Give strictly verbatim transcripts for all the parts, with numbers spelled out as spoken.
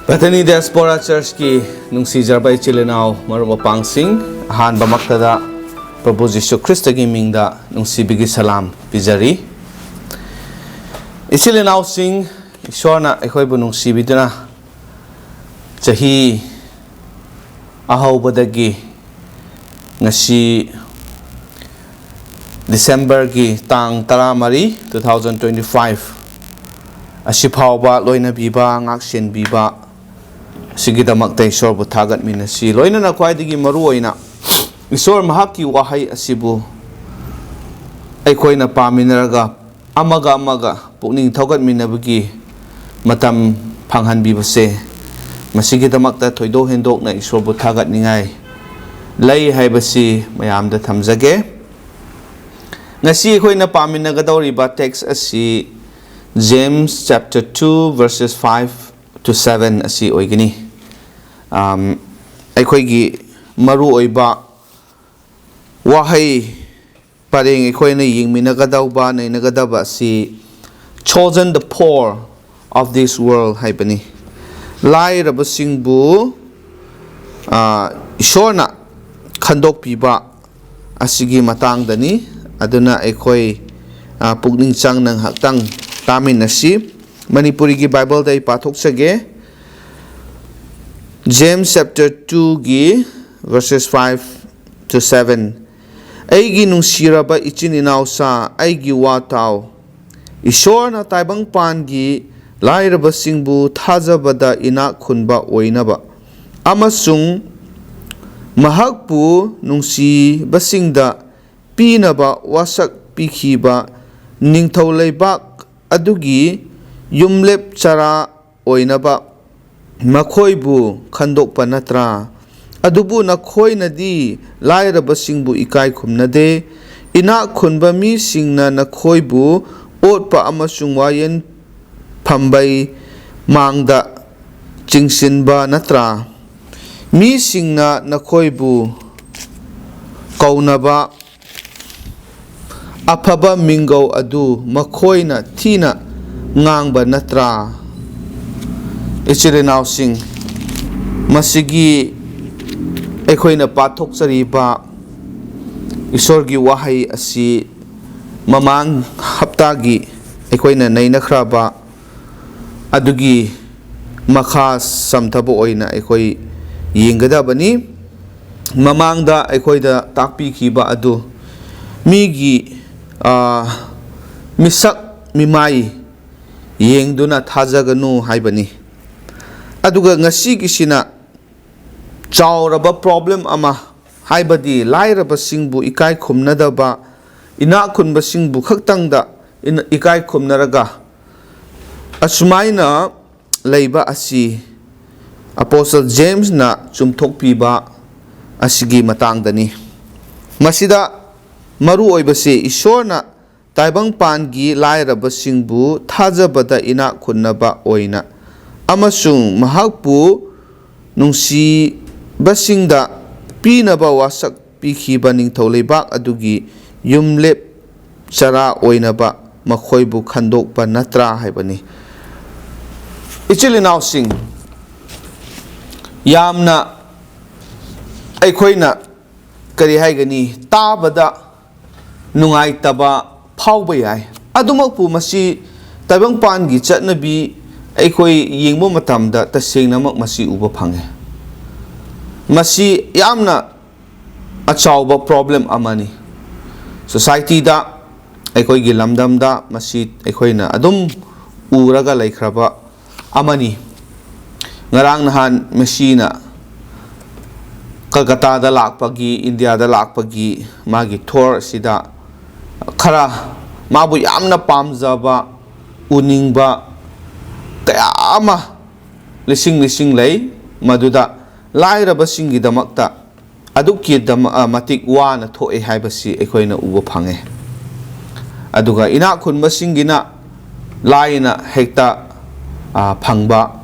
Bethany Diaspora Churchꯀꯤ ꯅꯨꯡꯁꯤꯖꯔꯕ ꯏꯆꯤꯜ ꯏꯅꯥꯎ, ꯃꯔꯨꯞ ꯃꯄꯥꯡꯁꯤꯡ, ꯑꯍꯥꯟꯕꯃꯛꯇꯗ ꯄ꯭ꯔꯚꯨ ꯖꯤꯁꯨ ꯈ꯭ꯔꯤꯁꯇꯒꯤ ꯃꯤꯡꯗ ꯅꯨꯡꯁꯤꯕꯒꯤ ꯁꯂꯥꯝ ꯄꯤꯖꯔꯤ꯫ ꯏꯆꯤꯜ ꯏꯅꯥꯎꯁꯤꯡ, ꯏꯁꯣꯔꯅ ꯑꯩꯈꯣꯏꯕꯨ ꯅꯨꯡꯁꯤꯕꯤꯗꯨꯅ ꯆꯍꯤ ꯑꯍꯧꯕꯗꯒꯤ ꯉꯁꯤ Decemberꯒꯤ ꯇꯥꯡ ꯇꯔꯥꯃꯔꯤ, two thousand twenty five ꯑꯁꯤꯐꯥꯎꯕ ꯂꯣꯏꯅꯕꯤꯕ, ꯉꯥꯛꯁꯦꯟꯕꯤꯕ ꯑꯁꯤꯒꯤꯗꯃꯛꯇ ꯏꯁꯣꯔꯕꯨ ꯊꯥꯒꯠꯃꯤꯟꯅꯁꯤ꯫ ꯂꯣꯏꯅꯅ ꯈ꯭ꯋꯥꯏꯗꯒꯤ ꯃꯔꯨ ꯑꯣꯏꯅ ꯏꯁꯣꯔ ꯃꯍꯥꯛꯀꯤ ꯋꯥꯍꯩ ꯑꯁꯤꯕꯨ ꯑꯩꯈꯣꯏꯅ ꯄꯥꯃꯤꯟꯅꯔꯒ ꯑꯃꯒ ꯑꯃꯒ ꯄꯨꯛꯅꯤꯡ ꯊꯧꯒꯠꯃꯤꯟꯅꯕꯒꯤ ꯃꯇꯝ ꯐꯪꯍꯟꯕꯤꯕꯁꯦ, ꯃꯁꯤꯒꯤꯗꯃꯛꯇ ꯊꯣꯏꯗꯣꯛ ꯍꯦꯟꯗꯣꯛꯅ ꯏꯁꯣꯔꯕꯨ ꯊꯥꯒꯠꯅꯤꯡꯉꯥꯏ ꯂꯩ ꯍꯥꯏꯕꯁꯤ ꯃꯌꯥꯝꯗ ꯊꯝꯖꯒꯦ꯫ ꯉꯁꯤ ꯑꯩꯈꯣꯏꯅ ꯄꯥꯃꯤꯟꯅꯒꯗꯧꯔꯤꯕ text ꯑꯁꯤ James chapter two verses five to seven ꯑꯁꯤ ꯑꯣꯏꯒꯅꯤ꯫ ꯑꯝ, ꯑꯩꯈꯣꯏꯒꯤ ꯃꯔꯨꯑꯣꯏꯕ ꯋꯥꯍꯩ ꯄꯔꯦꯡ ꯑꯩꯈꯣꯏꯅ ꯌꯦꯡꯃꯤꯟꯅꯒꯗꯧꯕ, ꯅꯩꯅꯒꯗꯕ ꯑꯁꯤ "Chosen the poor of this world" ꯍꯥꯏꯕꯅꯤ꯫ ꯂꯥꯏꯔꯕꯁꯤꯡꯕꯨ, ꯑ, ꯏꯁꯣꯔꯅ ꯈꯟꯗꯣꯛꯄꯤꯕ ꯑꯁꯤꯒꯤ ꯃꯇꯥꯡꯗꯅꯤ꯫ ꯑꯗꯨꯅ ꯑꯩꯈꯣꯏ, ꯑ, ꯄꯨꯛꯅꯤꯡ ꯆꯪꯅ ꯉꯥꯏꯍꯥꯛꯇꯪ ꯇꯥꯃꯤꯟꯅꯁꯤ꯫ ꯃꯅꯤꯄꯨꯔꯤꯒꯤ ꯕꯥꯏꯕꯜꯗ ꯑꯩ ꯄꯥꯊꯣꯛꯆꯒꯦ꯫ James chapter twoꯒꯤ verses five to seven꯫ "ꯑꯩꯒꯤ ꯅꯨꯡꯁꯤꯔꯕ ꯏꯆꯤꯟ ꯏꯅꯥꯎꯁꯥ, ꯑꯩꯒꯤ ꯋꯥ ꯇꯥꯎ꯫ ꯏꯁꯣꯔꯅ ꯇꯥꯏꯕꯪꯄꯥꯟꯒꯤ ꯂꯥꯏꯔꯕꯁꯤꯡꯕꯨ ꯊꯥꯖꯕꯗ ꯏꯅꯥꯛ ꯈꯨꯟꯕ ꯑꯣꯏꯅꯕ ꯑꯃꯁꯨꯡ ꯃꯍꯥꯛꯄꯨ ꯅꯨꯡꯁꯤꯕꯁꯤꯡꯗ ꯄꯤꯅꯕ ꯋꯥꯁꯛ ꯄꯤꯈꯤꯕ ꯅꯤꯡꯊꯧ ꯂꯩꯕꯥꯛ ꯑꯗꯨꯒꯤ ꯌꯨꯝꯂꯦꯞ ꯆꯔꯥ ꯑꯣꯏꯅꯕ ꯃꯈꯣꯏꯕꯨ ꯈꯟꯗꯣꯛꯄ ꯅꯠꯇ꯭ꯔꯥ? ꯑꯗꯨꯕꯨ ꯅꯈꯣꯏꯅꯗꯤ ꯂꯥꯏꯔꯕꯁꯤꯡꯕꯨ ꯏꯀꯥꯏ ꯈꯨꯝꯅꯗꯦ꯫ ꯏꯅꯥꯛ ꯈꯨꯟꯕ ꯃꯤꯁꯤꯡꯅ ꯅꯈꯣꯏꯕꯨ ꯑꯣꯠꯄ ꯑꯃꯁꯨꯡ ꯋꯥꯌꯦꯜ ꯐꯝꯕꯩ ꯃꯥꯡꯗ ꯆꯤꯡꯁꯤꯟꯕ ꯅꯠꯇ꯭ꯔꯥ? ꯃꯤꯁꯤꯡꯅ ꯅꯈꯣꯏꯕꯨ ꯀꯧꯅꯕ ꯑꯐꯕ ꯃꯤꯡꯒꯧ ꯑꯗꯨ ꯃꯈꯣꯏꯅ ꯊꯤꯅ ꯉꯥꯡꯕ ꯅꯠꯇ꯭ꯔꯥ? ꯏꯆꯤꯜ ꯏꯅꯥꯎꯁꯤꯡ, ꯃꯁꯤꯒꯤ ꯑꯩꯈꯣꯏꯅ ꯄꯥꯊꯣꯛꯆꯔꯤꯕ ꯏꯁꯣꯔꯒꯤ ꯋꯥꯍꯩ ꯑꯁꯤ ꯃꯃꯥꯡ ꯍꯞꯇꯥꯒꯤ ꯑꯩꯈꯣꯏꯅ ꯅꯩꯅꯈ꯭ꯔꯕ ꯑꯗꯨꯒꯤ ꯃꯈꯥ ꯁꯝꯊꯕ ꯑꯣꯏꯅ ꯑꯩꯈꯣꯏ ꯌꯦꯡꯒꯗꯕꯅꯤ꯫ ꯃꯃꯥꯡꯗ ꯑꯩꯈꯣꯏꯗ ꯇꯥꯛꯄꯤꯈꯤꯕ ꯑꯗꯨ ꯃꯤꯒꯤ, ꯑ, ꯃꯤꯁꯛ ꯃꯤꯃꯥꯏ ꯌꯦꯡꯗꯨꯅ ꯊꯥꯖꯒꯅꯨ ꯍꯥꯏꯕꯅꯤ꯫ ꯑꯗꯨꯒ ꯉꯁꯤꯒꯤꯁꯤꯅ ꯆꯥꯎꯔꯕ problem ꯑꯃ, ꯍꯥꯏꯕꯗꯤ ꯂꯥꯏꯔꯕꯁꯤꯡꯕꯨ ꯏꯀꯥꯏ ꯈꯨꯝꯅꯗꯕ, ꯏꯅꯥꯛ ꯈꯨꯟꯕꯁꯤꯡꯕꯨ ꯈꯛꯇꯪꯗ ꯏꯟ-, ꯏꯀꯥꯏ ꯈꯨꯝꯅꯔꯒ ꯑꯁꯨꯃꯥꯏꯅ ꯂꯩꯕ ꯑꯁꯤ Apostle Jamesꯅ ꯆꯨꯝꯊꯣꯛꯄꯤꯕ ꯑꯁꯤꯒꯤ ꯃꯇꯥꯡꯗꯅꯤ꯫ ꯃꯁꯤꯗ ꯃꯔꯨ ꯑꯣꯏꯕꯁꯤ ꯏꯁꯣꯔꯅ ꯇꯥꯏꯕꯪꯄꯥꯟꯒꯤ ꯂꯥꯏꯔꯕꯁꯤꯡꯕꯨ ꯊꯥꯖꯕꯗ ꯏꯅꯥꯛ ꯈꯨꯟꯅꯕ ꯑꯣꯏꯅ ꯑꯃꯁꯨꯡ ꯃꯍꯥꯛꯄꯨ ꯅꯨꯡꯁꯤꯕꯁꯤꯡꯗ ꯄꯤꯅꯕ ꯋꯥꯁꯛ ꯄꯤꯈꯤꯕ ꯅꯤꯡꯊꯧ ꯂꯩꯕꯥꯛ ꯑꯗꯨꯒꯤ ꯌꯨꯝꯂꯦꯞ ꯆꯔꯥ ꯑꯣꯏꯅꯕ ꯃꯈꯣꯏꯕꯨ ꯈꯟꯗꯣꯛꯄ ꯅꯠꯇ꯭ꯔꯥ ꯍꯥꯏꯕꯅꯤ꯫ ꯏꯆꯤꯜ ꯏꯅꯥꯎꯁꯤꯡ, ꯌꯥꯝꯅ ꯑꯩꯈꯣꯏꯅ, ꯀꯔꯤ ꯍꯥꯏꯒꯅꯤ, ꯇꯥꯕꯗ ꯅꯨꯡꯉꯥꯏꯇꯕ ꯐꯥꯎꯕ ꯌꯥꯏ꯫ ꯑꯗꯨꯃꯛꯄꯨ ꯃꯁꯤ ꯇꯥꯏꯕꯪꯄꯥꯟꯒꯤ ꯆꯠꯅꯕꯤ ꯑꯩꯈꯣꯏ ꯌꯦꯡꯕ ꯃꯇꯝꯗ ꯇꯁꯦꯡꯅꯃꯛ ꯃꯁꯤ ꯎꯕ ꯐꯪꯉꯦ꯫ ꯃꯁꯤ ꯌꯥꯝꯅ ꯑꯆꯧꯕ problem ꯑꯃꯅꯤ꯫ Societyꯗ, ꯑꯩꯈꯣꯏꯒꯤ ꯂꯝꯗꯝꯗ ꯃꯁꯤ ꯑꯩꯈꯣꯏꯅ ꯑꯗꯨꯝ ꯎꯔꯒ ꯂꯩꯈ꯭ꯔꯕ ꯑꯃꯅꯤ꯫ ꯉꯔꯥꯡ ꯅꯍꯥꯟ ꯃꯦꯁꯤꯅ ꯀꯜꯀꯇꯥꯗ ꯂꯥꯛꯄꯒꯤ, ꯏꯟꯗꯤꯌꯥꯗ ꯂꯥꯛꯄꯒꯤ ꯃꯥꯒꯤ tour ꯑꯁꯤꯗ ꯈꯔ ꯃꯥꯕꯨ ꯌꯥꯝꯅ ꯄꯥꯝꯖꯕ, ꯎꯅꯤꯡꯕ ꯀꯌꯥ ꯑꯃ ꯂꯤꯁꯤꯡ ꯂꯤꯁꯤꯡ ꯂꯩ꯫ ꯃꯗꯨꯗ ꯂꯥꯏꯔꯕꯁꯤꯡꯒꯤꯗꯃꯛꯇ ꯑꯗꯨꯛꯀꯤ ꯗꯃ-, ꯑ, ꯃꯇꯤꯛ ꯋꯥꯅ ꯊꯣꯛꯑꯦ ꯍꯥꯏꯕꯁꯤ ꯑꯩꯈꯣꯏꯅ ꯎꯕ ꯐꯪꯉꯦ꯫ ꯑꯗꯨꯒ ꯏꯅꯥꯛ ꯈꯨꯟꯕꯁꯤꯡꯒꯤꯅ ꯂꯥꯏꯅ ꯍꯦꯛꯇ, ꯑ, ꯐꯪꯕ,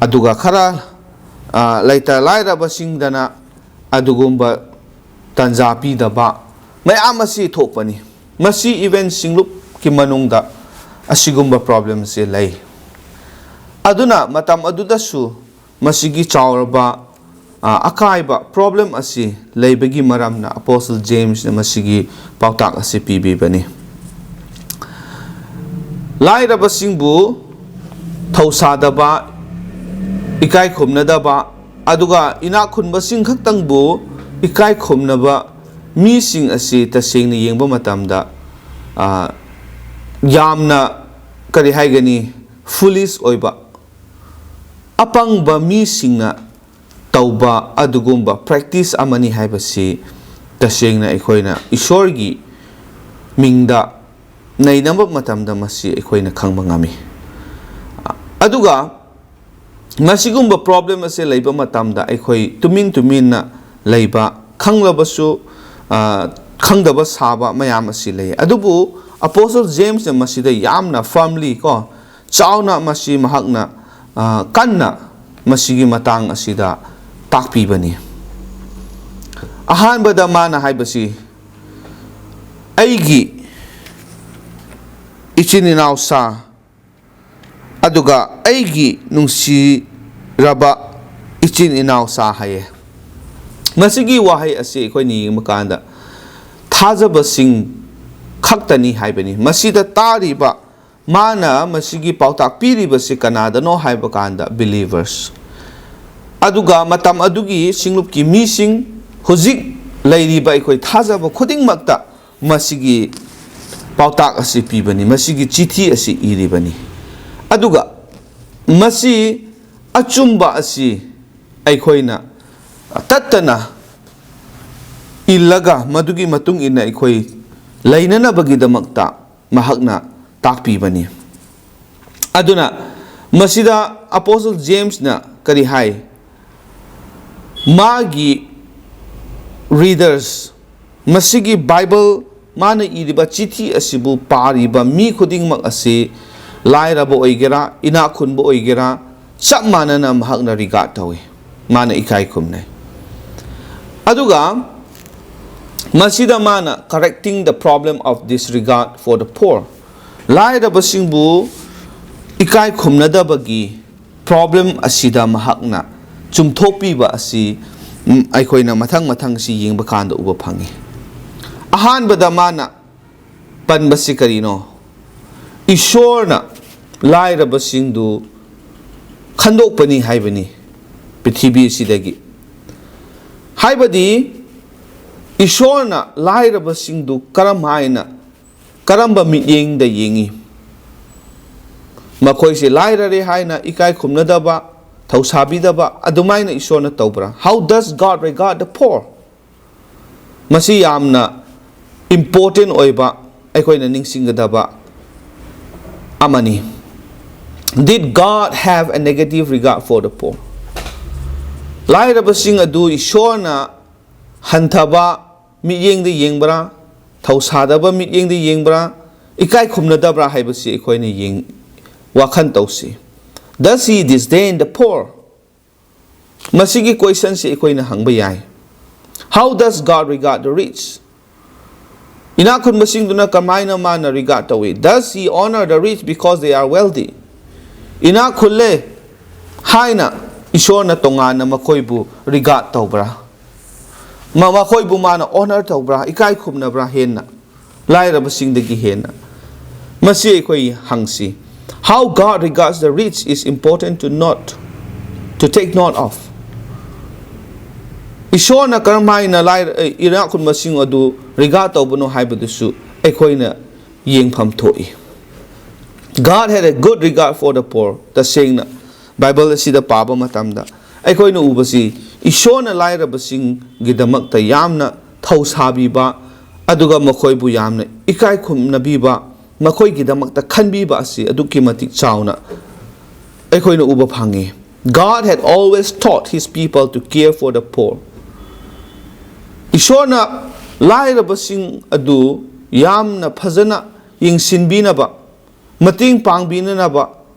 ꯑꯗꯨꯒ ꯈꯔ, ꯑ, ꯂꯩꯇ ꯂꯥꯏꯔꯕꯁꯤꯡꯗꯅ ꯑꯗꯨꯒꯨꯝꯕ ꯇꯥꯟꯖꯥ ꯄꯤꯗꯕ ꯃꯌꯥꯝ ꯑꯁꯤ ꯊꯣꯛꯄꯅꯤ꯫ ꯃꯁꯤ even ꯁꯤꯡꯂꯨꯞꯀꯤ ꯃꯅꯨꯡꯗ ꯑꯁꯤꯒꯨꯝꯕ problemꯁꯦ ꯂꯩ꯫ ꯑꯗꯨꯅ ꯃꯇꯝ ꯑꯗꯨꯗꯁꯨ ꯃꯁꯤꯒꯤ ꯆꯥꯎꯔꯕ, ꯑ, ꯑꯀꯥꯏꯕ, problem ꯑꯁꯤ ꯂꯩꯕꯒꯤ ꯃꯔꯝꯅ Apostle Jamesꯅ ꯃꯁꯤꯒꯤ ꯄꯥꯎꯇꯥꯛ ꯑꯁꯤ ꯄꯤꯕꯤꯕꯅꯤ꯫ ꯂꯥꯏꯔꯕꯁꯤꯡꯕꯨ ꯊꯧꯁꯥꯗꯕ, ꯏꯀꯥꯏ ꯈꯨꯝꯅꯗꯕ, ꯑꯗꯨꯒ ꯏꯅꯥꯛ ꯈꯨꯟꯕꯁꯤꯡ ꯈꯛꯇꯪꯕꯨ ꯏꯀꯥꯏ ꯈꯨꯝꯅꯕ ꯃꯤꯁꯤꯡ ꯑꯁꯤ ꯇꯁꯦꯡꯅ ꯌꯦꯡꯕ ꯃꯇꯝꯗ, ꯑ, ꯌꯥꯝꯅ, ꯀꯔꯤ ꯍꯥꯏꯒꯅꯤ, foolish ꯑꯣꯏꯕ, ꯑꯄꯪꯕ ꯃꯤꯁꯤꯡꯅ ꯇꯧꯕ ꯑꯗꯨꯒꯨꯝꯕ practice ꯑꯃꯅꯤ ꯍꯥꯏꯕꯁꯤ ꯇꯁꯦꯡꯅ ꯑꯩꯈꯣꯏꯅ ꯏꯁꯣꯔꯒꯤ ꯃꯤꯡꯗ ꯅꯩꯅꯕ ꯃꯇꯝꯗ ꯃꯁꯤ ꯑꯩꯈꯣꯏꯅ ꯈꯪꯕ ꯉꯝꯃꯤ꯫ ꯑꯗꯨꯒ ꯃꯁꯤꯒꯨꯝꯕ problem ꯑꯁꯦ ꯂꯩꯕ ꯃꯇꯝꯗ ꯑꯩꯈꯣꯏ ꯇꯨꯃꯤꯟ ꯇꯨꯃꯤꯟꯅ ꯂꯩꯕ, ꯈꯪꯂꯕꯁꯨ, ꯑ, ꯈꯪꯗꯕ ꯁꯥꯕ ꯃꯌꯥꯝ ꯑꯁꯤ ꯂꯩ꯫ ꯑꯗꯨꯕꯨ Apostle Jamesꯅ ꯃꯁꯤꯗ ꯌꯥꯝꯅ firmly ꯀꯣ, ꯆꯥꯎꯅ ꯃꯁꯤ ꯃꯍꯥꯛꯅ, ꯑ, ꯀꯟꯅ ꯃꯁꯤꯒꯤ ꯃꯇꯥꯡ ꯑꯁꯤꯗ ꯇꯥꯛꯄꯤꯕꯅꯤ꯫ ꯑꯍꯥꯟꯕꯗ ꯃꯥꯅ ꯍꯥꯏꯕꯁꯤ, "ꯑꯩꯒꯤ ꯏꯆꯤꯟ ꯏꯅꯥꯎꯁꯥ, ꯑꯗꯨꯒ ꯑꯩꯒꯤ ꯅꯨꯡꯁꯤꯔꯕ ꯏꯆꯤꯟ ꯏꯅꯥꯎꯁꯥ" ꯍꯥꯏꯌꯦ꯫ ꯃꯁꯤꯒꯤ ꯋꯥꯍꯩ ꯑꯁꯤ ꯑꯩꯈꯣꯏꯅ ꯌꯦꯡꯕ ꯀꯥꯟꯗ ꯊꯥꯖꯕꯁꯤꯡ ꯈꯛꯇꯅꯤ ꯍꯥꯏꯕꯅꯤ꯫ ꯃꯁꯤꯗ ꯇꯥꯔꯤꯕ, ꯃꯥꯅ ꯃꯁꯤꯒꯤ ꯄꯥꯎꯇꯥꯛ ꯄꯤꯔꯤꯕꯁꯤ ꯀꯅꯥꯗꯅꯣ ꯍꯥꯏꯕ ꯀꯥꯟꯗ believers꯫ ꯑꯗꯨꯒ ꯃꯇꯝ ꯑꯗꯨꯒꯤ ꯁꯤꯡꯂꯨꯞꯀꯤ ꯃꯤꯁꯤꯡ, ꯍꯧꯖꯤꯛ ꯂꯩꯔꯤꯕ ꯑꯩꯈꯣꯏ ꯊꯥꯖꯕ ꯈꯨꯗꯤꯡꯃꯛꯇ ꯃꯁꯤꯒꯤ ꯄꯥꯎꯇꯥꯛ ꯑꯁꯤ ꯄꯤꯕꯅꯤ, ꯃꯁꯤꯒꯤ ꯆꯤꯊꯤ ꯑꯁꯤ ꯏꯔꯤꯕꯅꯤ꯫ ꯑꯗꯨꯒ ꯃꯁꯤ ꯑꯆꯨꯝꯕ ꯑꯁꯤ ꯑꯩꯈꯣꯏꯅ ꯇꯠꯇꯅ ꯏꯜꯂꯒ ꯃꯗꯨꯒꯤ ꯃꯇꯨꯡ ꯏꯟꯅ ꯑꯩꯈꯣꯏ ꯂꯩꯅꯅꯕꯒꯤꯗꯃꯛꯇ ꯃꯍꯥꯛꯅ ꯇꯥꯛꯄꯤꯕꯅꯤ꯫ ꯑꯗꯨꯅ ꯃꯁꯤꯗ Apostle Jamesꯅ ꯀꯔꯤ ꯍꯥꯏ? ꯃꯥꯒꯤ readers, ꯃꯁꯤꯒꯤ Bible, ꯃꯥꯅ ꯏꯔꯤꯕ ꯆꯤꯊꯤ ꯑꯁꯤꯕꯨ ꯄꯥꯔꯤꯕ ꯃꯤ ꯈꯨꯗꯤꯡꯃꯛ ꯑꯁꯤ ꯂꯥꯏꯔꯕ ꯑꯣꯏꯒꯦꯔꯥ, ꯏꯅꯥꯛ ꯈꯨꯟꯕ ꯑꯣꯏꯒꯦꯔꯥ, ꯆꯞ ꯃꯥꯟꯅꯅ ꯃꯍꯥꯛꯅ regard ꯇꯧꯏ, ꯃꯥꯅ ꯏꯀꯥꯏ ꯈꯨꯝꯅꯩ꯫ ꯑꯗꯨꯒ ꯃꯁꯤꯗ ꯃꯥꯅ correcting the problem of disregard for the poor, ꯂꯥꯏꯔꯕꯁꯤꯡꯕꯨ ꯏꯀꯥꯏ ꯈꯨꯝꯅꯗꯕꯒꯤ problem ꯑꯁꯤꯗ ꯃꯍꯥꯛꯅ ꯆꯨꯝꯊꯣꯛꯄꯤꯕ ꯑꯁꯤ, ꯎꯝ, ꯑꯩꯈꯣꯏꯅ ꯃꯊꯪ ꯃꯊꯪ ꯁꯤ ꯌꯦꯡꯕ ꯀꯥꯟꯗ ꯎꯕ ꯐꯪꯉꯤ꯫ ꯑꯍꯥꯟꯕꯗ ꯃꯥꯅ ꯄꯟꯕꯁꯤ ꯀꯔꯤꯅꯣ? ꯏꯁꯣꯔꯅ ꯂꯥꯏꯔꯕꯁꯤꯡꯗꯨ ꯈꯟꯗꯣꯛꯄꯅꯤ ꯍꯥꯏꯕꯅꯤ ꯄ꯭ꯔꯤꯊꯤꯕꯤ ꯑꯁꯤꯗꯒꯤ꯫ ꯍꯥꯏꯕꯗꯤ ꯏꯁꯣꯔꯅ ꯂꯥꯏꯔꯕꯁꯤꯡꯗꯨ ꯀꯔꯝ ꯍꯥꯏꯅ, ꯀꯔꯝꯕ ꯃꯤꯠꯌꯦꯡꯗ ꯌꯦꯡꯉꯤ? ꯃꯈꯣꯏꯁꯦ ꯂꯥꯏꯔꯔꯦ ꯍꯥꯏꯅ ꯏꯀꯥꯏ ꯈꯨꯝꯅꯗꯕ, ꯊꯧꯁꯥꯕꯤꯗꯕ ꯑꯗꯨꯃꯥꯏꯅ ꯏꯁꯣꯔꯅ ꯇꯧꯕ꯭ꯔꯥ? How does God regard the poor? ꯃꯁꯤ ꯌꯥꯝꯅ important ꯑꯣꯏꯕ, ꯑꯩꯈꯣꯏꯅ ꯅꯤꯡꯁꯤꯡꯒꯗꯕ ꯑꯃꯅꯤ꯫ Did God have a negative regard for the poor? ꯂꯥꯏꯔꯕꯁꯤꯡ ꯑꯗꯨ ꯏꯁꯣꯔꯅ ꯍꯟꯊꯕ ꯃꯤꯠꯌꯦꯡꯗ ꯌꯦꯡꯕ꯭ꯔꯥ, ꯊꯧꯁꯥꯗꯕ ꯃꯤꯠꯌꯦꯡꯗ ꯌꯦꯡꯕ꯭ꯔꯥ, ꯏꯀꯥꯏ ꯈꯨꯝꯅꯗꯕ꯭ꯔꯥ ꯍꯥꯏꯕꯁꯤ ꯑꯩꯈꯣꯏꯅ ꯌꯦꯡ-, ꯋꯥꯈꯜ ꯇꯧꯁꯤ꯫ Does he disdain the poor? ꯃꯁꯤꯒꯤ questionꯁꯤ ꯑꯩꯈꯣꯏꯅ ꯍꯪꯕ ꯌꯥꯏ꯫ How does God regard the rich? ꯏꯅꯥꯛ ꯈꯨꯟꯕꯁꯤꯡꯗꯨꯅ ꯀꯃꯥꯏꯅ ꯃꯥꯅ regard ꯇꯧꯏ? Does he honor the rich because they are wealthy? ꯏꯅꯥꯛ ꯈꯨꯜꯂꯦ ꯍꯥꯏꯅ ꯏꯁꯣꯔꯅ ꯇꯣꯉꯥꯟꯅ ꯃꯈꯣꯏꯕꯨ regard ꯇꯧꯕ꯭ꯔꯥ? ꯃ-, ꯃꯈꯣꯏꯕꯨ ꯃꯥꯅ honor ꯇꯧꯕ꯭ꯔꯥ? ꯏꯀꯥꯏ ꯈꯨꯝꯅꯕ꯭ꯔꯥ ꯍꯦꯟꯅ? ꯂꯥꯏꯔꯕꯁꯤꯡꯗꯒꯤ ꯍꯦꯟꯅ꯫ ꯃꯁꯤ ꯑꯩꯈꯣꯏ ꯍꯪꯁꯤ꯫ How God regards the rich is important to note, to take note of. ꯏꯁꯣꯔꯅ ꯀꯔꯝ ꯍꯥꯏꯅ ꯂꯥꯏꯔ-, ꯏꯅꯥꯛ ꯈꯨꯟꯕꯁꯤꯡ ꯑꯗꯨ regard ꯇꯧꯕꯅꯣ ꯍꯥꯏꯕꯗꯨꯁꯨ ꯑꯩꯈꯣꯏꯅ ꯌꯦꯡꯐꯝ ꯊꯣꯛꯏ꯫ God had a good regard for the poor. ꯇꯁꯦꯡꯅ ꯕꯥꯏꯕꯜ ꯑꯁꯤꯗ ꯄꯥꯕ ꯃꯇꯝꯗ ꯑꯩꯈꯣꯏꯅ ꯎꯕꯁꯤ ꯏꯁꯣꯔꯅ ꯂꯥꯏꯔꯕꯁꯤꯡꯒꯤꯗꯃꯛꯇ ꯌꯥꯝꯅ ꯊꯧꯁꯥꯕꯤꯕ, ꯑꯗꯨꯒ ꯃꯈꯣꯏꯕꯨ ꯌꯥꯝꯅ ꯏꯀꯥꯏ ꯈꯨꯝꯅꯕꯤꯕ, ꯃꯈꯣꯏꯒꯤꯗꯃꯛꯇ ꯈꯟꯕꯤꯕ ꯑꯁꯤ ꯑꯗꯨꯛꯀꯤ ꯃꯇꯤꯛ ꯆꯥꯎꯅ ꯑꯩꯈꯣꯏꯅ ꯎꯕ ꯐꯪꯉꯤ꯫ God had always taught his people to care for the poor. ꯏꯁꯣꯔꯅ ꯂꯥꯏꯔꯕꯁꯤꯡ ꯑꯗꯨ ꯌꯥꯝꯅ ꯐꯖꯅ ꯌꯦꯡꯁꯤꯟꯕꯤꯅꯕ, ꯃꯇꯦꯡ ꯄꯥꯡꯕꯤꯅꯅꯕ,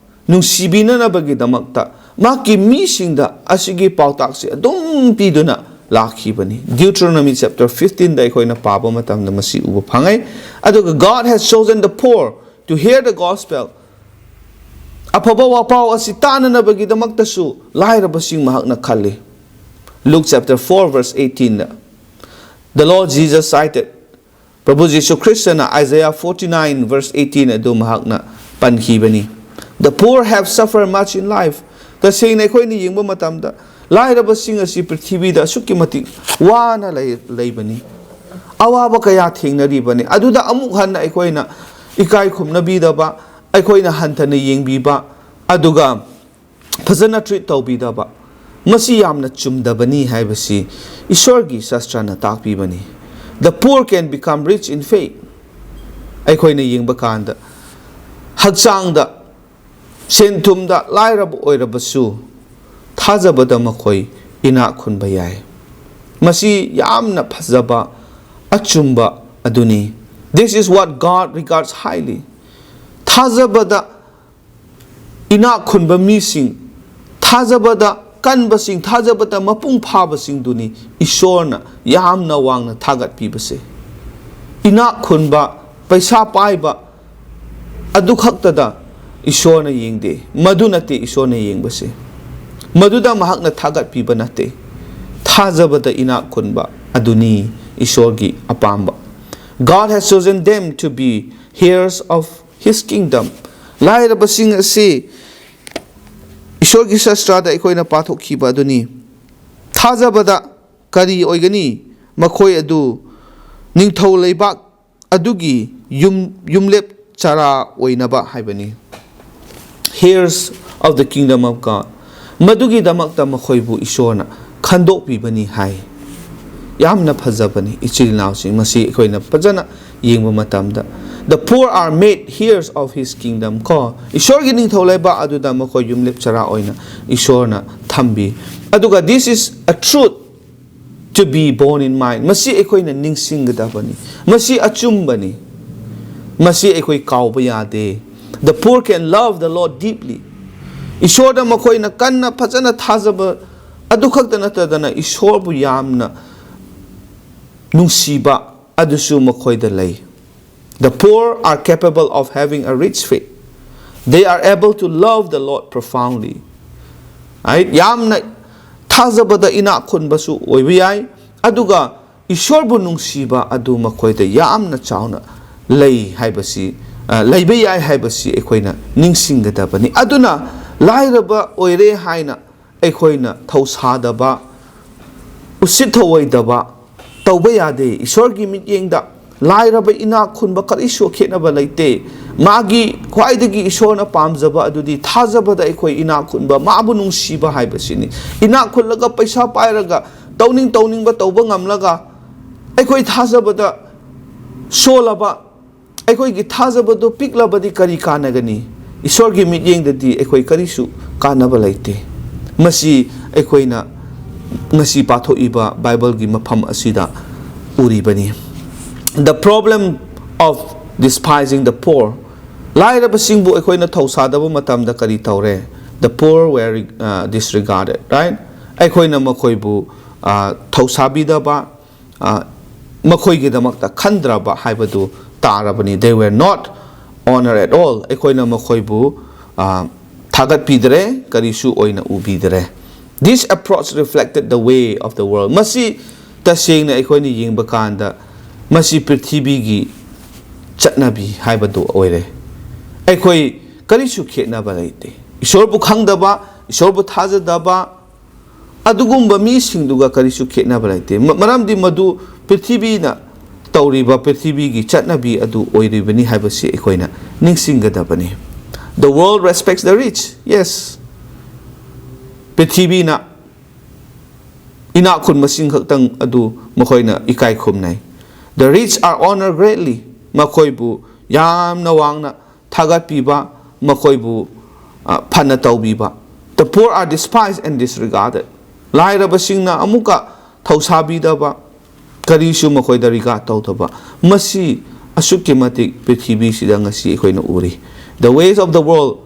ꯅꯨꯡꯁꯤꯕꯤꯅꯅꯕꯒꯤꯗꯃꯛꯇ ꯃꯍꯥꯛꯀꯤ ꯃꯤꯁꯤꯡꯗ ꯑꯁꯤꯒꯤ ꯄꯥꯎꯇꯥꯛꯁꯦ ꯑꯗꯨꯝ ꯄꯤꯗꯨꯅ ꯂꯥꯛꯈꯤꯕꯅꯤ꯫ Deuteronomy chapter fifteenꯗ ꯑꯩꯈꯣꯏꯅ ꯄꯥꯕ ꯃꯇꯝꯗ ꯃꯁꯤ ꯎꯕ ꯐꯪꯉꯦ꯫ ꯑꯗꯨꯒ God has chosen the poor to hear the gospel. ꯑꯐꯕ ꯋꯥꯄꯥꯎ ꯑꯁꯤ ꯇꯥꯅꯅꯕꯒꯤꯗꯃꯛꯇꯁꯨ ꯂꯥꯏꯔꯕꯁꯤꯡ ꯃꯍꯥꯛꯅ ꯈꯜꯂꯤ꯫ Luke chapter four verse eighteen, the Lord Jesus cited, ꯄ꯭ꯔꯚꯨ Jesus ꯈ꯭ꯔꯤꯁꯇꯅ Isaiah forty nine verse eighteen ꯑꯗꯨ ꯃꯍꯥꯛꯅ ꯄꯟꯈꯤꯕꯅꯤ꯫ The poor have suffered much in life. ꯇꯁꯦꯡꯅ ꯑꯩꯈꯣꯏꯅ ꯌꯦꯡꯕ ꯃꯇꯝꯗ ꯂꯥꯏꯔꯕꯁꯤꯡ ꯑꯁꯤ ꯄ꯭ꯔꯤꯊꯤꯕꯤꯗ ꯑꯁꯨꯛꯀꯤ ꯃꯇꯤꯛ ꯋꯥꯅ ꯂꯩ-, ꯂꯩꯕꯅꯤ꯫ ꯑꯋꯥꯕ ꯀꯌꯥ ꯊꯦꯡꯅꯔꯤꯕꯅꯤ꯫ ꯑꯗꯨꯗ ꯑꯃꯨꯛ ꯍꯟꯅ ꯑꯩꯈꯣꯏꯅ ꯏꯀꯥꯏ ꯈꯨꯝꯅꯕꯤꯗꯕ, ꯑꯩꯈꯣꯏꯅ ꯍꯟꯊꯅ ꯌꯦꯡꯕꯤꯕ, ꯑꯗꯨꯒ ꯐꯖꯅ treat ꯇꯧꯕꯤꯗꯕ, ꯃꯁꯤ ꯌꯥꯝꯅ ꯆꯨꯝꯗꯕꯅꯤ ꯍꯥꯏꯕꯁꯤ ꯏꯁꯣꯔꯒꯤ ꯁꯥꯁꯇ꯭ꯔꯅ ꯇꯥꯛꯄꯤꯕꯅꯤ꯫ The poor can become rich in faith. ꯑꯩꯈꯣꯏꯅ ꯌꯦꯡꯕ ꯀꯥꯟꯗ ꯍꯛꯆꯥꯡꯗ, ꯁꯦꯟ ꯊꯨꯝꯗ ꯂꯥꯏꯔꯕ ꯑꯣꯏꯔꯕꯁꯨ ꯊꯥꯖꯕꯗ ꯃꯈꯣꯏ ꯏꯅꯥꯛ ꯈꯨꯟꯕ ꯌꯥꯏ꯫ ꯃꯁꯤ ꯌꯥꯝꯅ ꯐꯖꯕ ꯑꯆꯨꯝꯕ ꯑꯗꯨꯅꯤ꯫ This is what God regards highly. ꯊꯥꯖꯕꯗ ꯏꯅꯥꯛ ꯈꯨꯟꯕ ꯃꯤꯁꯤꯡ, ꯊꯥꯖꯕꯗ ꯀꯟꯕꯁꯤꯡ, ꯊꯥꯖꯕꯗ ꯃꯄꯨꯡ ꯐꯥꯕꯁꯤꯡꯗꯨꯅꯤ ꯏꯁꯣꯔꯅ ꯌꯥꯝꯅ ꯋꯥꯡꯅ ꯊꯥꯒꯠꯄꯤꯕꯁꯦ꯫ ꯏꯅꯥꯛ ꯈꯨꯟꯕ, ꯄꯩꯁꯥ ꯄꯥꯏꯕ ꯑꯗꯨ ꯈꯛꯇꯗ ꯏꯁꯣꯔꯅ ꯌꯦꯡꯗꯦ꯫ ꯃꯗꯨ ꯅꯠꯇꯦ ꯏꯁꯣꯔꯅ ꯌꯦꯡꯕꯁꯦ꯫ ꯃꯗꯨꯗ ꯃꯍꯥꯛꯅ ꯊꯥꯒꯠꯄꯤꯕ ꯅꯠꯇꯦ꯫ ꯊꯥꯖꯕꯗ ꯏꯅꯥꯛ ꯈꯨꯟꯕ ꯑꯗꯨꯅꯤ ꯏꯁꯣꯔꯒꯤ ꯑꯄꯥꯝꯕ꯫ God has chosen them to be heirs of his kingdom. ꯂꯥꯏꯔꯕꯁꯤꯡ ꯑꯁꯤ ꯏꯁꯣꯔꯒꯤ ꯁꯥꯁꯇ꯭ꯔꯗ ꯑꯩꯈꯣꯏꯅ ꯄꯥꯊꯣꯛꯈꯤꯕ ꯑꯗꯨꯅꯤ꯫ ꯊꯥꯖꯕꯗ ꯀꯔꯤ ꯑꯣꯏꯒꯅꯤ? ꯃꯈꯣꯏ ꯑꯗꯨ ꯅꯤꯡꯊꯧ ꯂꯩꯕꯥꯛ ꯑꯗꯨꯒꯤ ꯌꯨꯝ, ꯌꯨꯝꯂꯦꯞ ꯆꯔꯥ ꯑꯣꯏꯅꯕ ꯍꯥꯏꯕꯅꯤ꯫ Heirs of the kingdom of God. ꯃꯗꯨꯒꯤꯗꯃꯛꯇ ꯃꯈꯣꯏꯕꯨ ꯏꯁꯣꯔꯅ ꯈꯟꯗꯣꯛꯄꯤꯕꯅꯤ ꯍꯥꯏ꯫ ꯌꯥꯝꯅ ꯐꯖꯕꯅꯤ, ꯏꯆꯤꯜ ꯏꯅꯥꯎꯁꯤꯡ꯫ ꯃꯁꯤ ꯑꯩꯈꯣꯏꯅ ꯐꯖꯅ ꯌꯦꯡꯕ ꯃꯇꯝꯗ, "The poor are made heirs of his kingdom." ꯀꯣ, ꯏꯁꯣꯔꯒꯤ ꯅꯤꯡꯊꯧ ꯂꯩꯕꯥꯛ ꯑꯗꯨꯗ ꯃꯈꯣꯏ ꯌꯨꯝꯂꯦꯞ ꯆꯔꯥ ꯑꯣꯏꯅ ꯏꯁꯣꯔꯅ ꯊꯝꯕꯤ꯫ ꯑꯗꯨꯒ, "This is a truth to be borne in mind." ꯃꯁꯤ ꯑꯩꯈꯣꯏꯅ ꯅꯤꯡꯁꯤꯡꯒꯗꯕꯅꯤ꯫ ꯃꯁꯤ ꯑꯆꯨꯝꯕꯅꯤ꯫ ꯃꯁꯤ ꯑꯩꯈꯣꯏ ꯀꯥꯎꯕ ꯌꯥꯗꯦ꯫ The poor can love the Lord deeply. ꯏꯁꯣꯔꯗ ꯃꯈꯣꯏꯅ ꯀꯟꯅ ꯐꯖꯅ ꯊꯥꯖꯕ ꯑꯗꯨ ꯈꯛꯇ ꯅꯠꯇꯗꯅ ꯏꯁꯣꯔꯕꯨ ꯌꯥꯝꯅ ꯅꯨꯡꯁꯤꯕ ꯑꯗꯨꯁꯨ ꯃꯈꯣꯏꯗ ꯂꯩ꯫ The poor are capable of having a rich faith. They are able to love the Lord profoundly. Right? ꯌꯥꯝꯅ ꯊꯥꯖꯕꯗ ꯏꯅꯥꯛ ꯈꯨꯟꯕꯁꯨ ꯑꯣꯏꯕ ꯌꯥꯏ, ꯑꯗꯨꯒ ꯏꯁꯣꯔꯕꯨ ꯅꯨꯡꯁꯤꯕ ꯑꯗꯨ ꯃꯈꯣꯏꯗ ꯌꯥꯝꯅ ꯆꯥꯎꯅ ꯂꯩ ꯍꯥꯏꯕꯁꯤ, ꯑ, ꯂꯩꯕ ꯌꯥꯏ ꯍꯥꯏꯕꯁꯤ ꯑꯩꯈꯣꯏꯅ ꯅꯤꯡꯁꯤꯡꯒꯗꯕꯅꯤ꯫ ꯑꯗꯨꯅ ꯂꯥꯏꯔꯕ ꯑꯣꯏꯔꯦ ꯍꯥꯏꯅ ꯑꯩꯈꯣꯏꯅ ꯊꯧꯁꯥꯗꯕ, ꯎꯁꯤꯠ ꯊꯧꯑꯣꯏꯗꯕ ꯇꯧꯕ ꯌꯥꯗꯦ꯫ ꯏꯁꯣꯔꯒꯤ ꯃꯤꯠꯌꯦꯡꯗ ꯂꯥꯏꯔꯕ ꯏꯅꯥꯛ ꯈꯨꯟꯕ ꯀꯔꯤꯁꯨ ꯈꯦꯠꯅꯕ ꯂꯩꯇꯦ꯫ ꯃꯥꯒꯤ ꯈ꯭ꯋꯥꯏꯗꯒꯤ ꯏꯁꯣꯔꯅ ꯄꯥꯝꯖꯕ ꯑꯗꯨꯗꯤ ꯊꯥꯖꯕꯗ ꯑꯩꯈꯣꯏ ꯏꯅꯥꯛ ꯈꯨꯟꯕ, ꯃꯥꯕꯨ ꯅꯨꯡꯁꯤꯕ ꯍꯥꯏꯕꯁꯤꯅꯤ꯫ ꯏꯅꯥꯛ ꯈꯨꯜꯂꯒ, ꯄꯩꯁꯥ ꯄꯥꯏꯔꯒ, ꯇꯧꯅꯤꯡ ꯇꯧꯅꯤꯡꯕ ꯇꯧꯕ ꯉꯝꯂꯒ, ꯑꯩꯈꯣꯏ ꯊꯥꯖꯕꯗ ꯁꯣꯜꯂꯕ, ꯑꯩꯈꯣꯏꯒꯤ ꯊꯥꯖꯕꯗꯨ ꯄꯤꯛꯂꯕꯗꯤ ꯀꯔꯤ ꯀꯥꯟꯅꯒꯅꯤ? ꯏꯁꯣꯔꯒꯤ ꯃꯤꯠꯌꯦꯡꯗꯗꯤ ꯑꯩꯈꯣꯏ ꯀꯔꯤꯁꯨ ꯀꯥꯟꯅꯕ ꯂꯩꯇꯦ꯫ ꯃꯁꯤ ꯑꯩꯈꯣꯏꯅ ꯉꯁꯤ ꯄꯥꯊꯣꯛꯏꯕ ꯕꯥꯏꯕꯜꯒꯤ ꯃꯐꯝ ꯑꯁꯤꯗ ꯎꯔꯤꯕꯅꯤ꯫ The problem of despising the poor. ꯂꯥꯏꯔꯕꯁꯤꯡꯕꯨ ꯑꯩꯈꯣꯏꯅ ꯊꯧꯁꯥꯗꯕ ꯃꯇꯝꯗ ꯀꯔꯤ ꯇꯧꯔꯦ? The poor were, uh, disregarded, right? ꯑꯩꯈꯣꯏꯅ ꯃꯈꯣꯏꯕꯨ, ꯑ, ꯊꯧꯁꯥꯕꯤꯗꯕ, ꯑ, ꯃꯈꯣꯏꯒꯤꯗꯃꯛꯇ ꯈꯟꯗ꯭ꯔꯕ ꯍꯥꯏꯕꯗꯨ ꯇꯥꯔꯕꯅꯤ꯫ They were not honored at all. ꯑꯩꯈꯣꯏꯅ ꯃꯈꯣꯏꯕꯨ, ꯑ, ꯊꯥꯒꯠꯄꯤꯗ꯭ꯔꯦ, ꯀꯔꯤꯁꯨ ꯑꯣꯏꯅ ꯎꯕꯤꯗ꯭ꯔꯦ꯫ This approach reflected the way of the world. ꯃꯁꯤ ꯇꯁꯦꯡꯅ ꯑꯩꯈꯣꯏꯅ ꯌꯦꯡꯕ ꯀꯥꯟꯗ ꯃꯁꯤ ꯄ꯭ꯔꯤꯊꯤꯕꯤꯒꯤ ꯆꯠꯅꯕꯤ ꯍꯥꯏꯕꯗꯨ ꯑꯣꯏꯔꯦ꯫ ꯑꯩꯈꯣꯏ ꯀꯔꯤꯁꯨ ꯈꯦꯠꯅꯕ ꯂꯩꯇꯦ꯫ ꯏꯁꯣꯔꯕꯨ ꯈꯪꯗꯕ, ꯏꯁꯣꯔꯕꯨ ꯊꯥꯖꯗꯕ, ꯑꯗꯨꯒꯨꯝꯕ ꯃꯤꯁꯤꯡꯗꯨꯒ ꯀꯔꯤꯁꯨ ꯈꯦꯠꯅꯕ ꯂꯩꯇꯦ꯫ ꯃ-, ꯃꯔꯝꯗꯤ ꯃꯗꯨ ꯄ꯭ꯔꯤꯊꯤꯕꯤꯅ ꯇꯧꯔꯤꯕ ꯄ꯭ꯔꯤꯊꯤꯕꯤꯒꯤ ꯆꯠꯅꯕꯤ ꯑꯗꯨ ꯑꯣꯏꯔꯤꯕꯅꯤ ꯍꯥꯏꯕꯁꯤ ꯑꯩꯈꯣꯏꯅ ꯅꯤꯡꯁꯤꯡꯒꯗꯕꯅꯤ꯫ The world respects the rich. Yes. ꯄ꯭ꯔꯤꯊꯤꯕꯤꯅ ꯏꯅꯥꯛ ꯈꯨꯟꯕꯁꯤꯡ ꯈꯛꯇꯪ ꯑꯗꯨ ꯃꯈꯣꯏꯅ ꯏꯀꯥꯏ ꯈꯨꯝꯅꯩ꯫ The rich are honored greatly. ꯃꯈꯣꯏꯕꯨ ꯌꯥꯝꯅ ꯋꯥꯡꯅ ꯊꯥꯒꯠꯄꯤꯕ, ꯃꯈꯣꯏꯕꯨ, ꯑ, ꯐꯅ ꯇꯧꯕꯤꯕ꯫ The poor are despised and disregarded. ꯂꯥꯏꯔꯕꯁꯤꯡꯅ ꯑꯃꯨꯛꯀ ꯊꯧꯁꯥꯕꯤꯗꯕ, ꯀꯔꯤꯁꯨ ꯃꯈꯣꯏꯗ regard ꯇꯧꯗꯕ꯫ ꯃꯁꯤ ꯑꯁꯨꯛꯀꯤ ꯃꯇꯤꯛ ꯄ꯭ꯔꯤꯊꯤꯕꯤꯁꯤꯗ ꯉꯁꯤ ꯑꯩꯈꯣꯏꯅ ꯎꯔꯤ꯫ The ways of the world.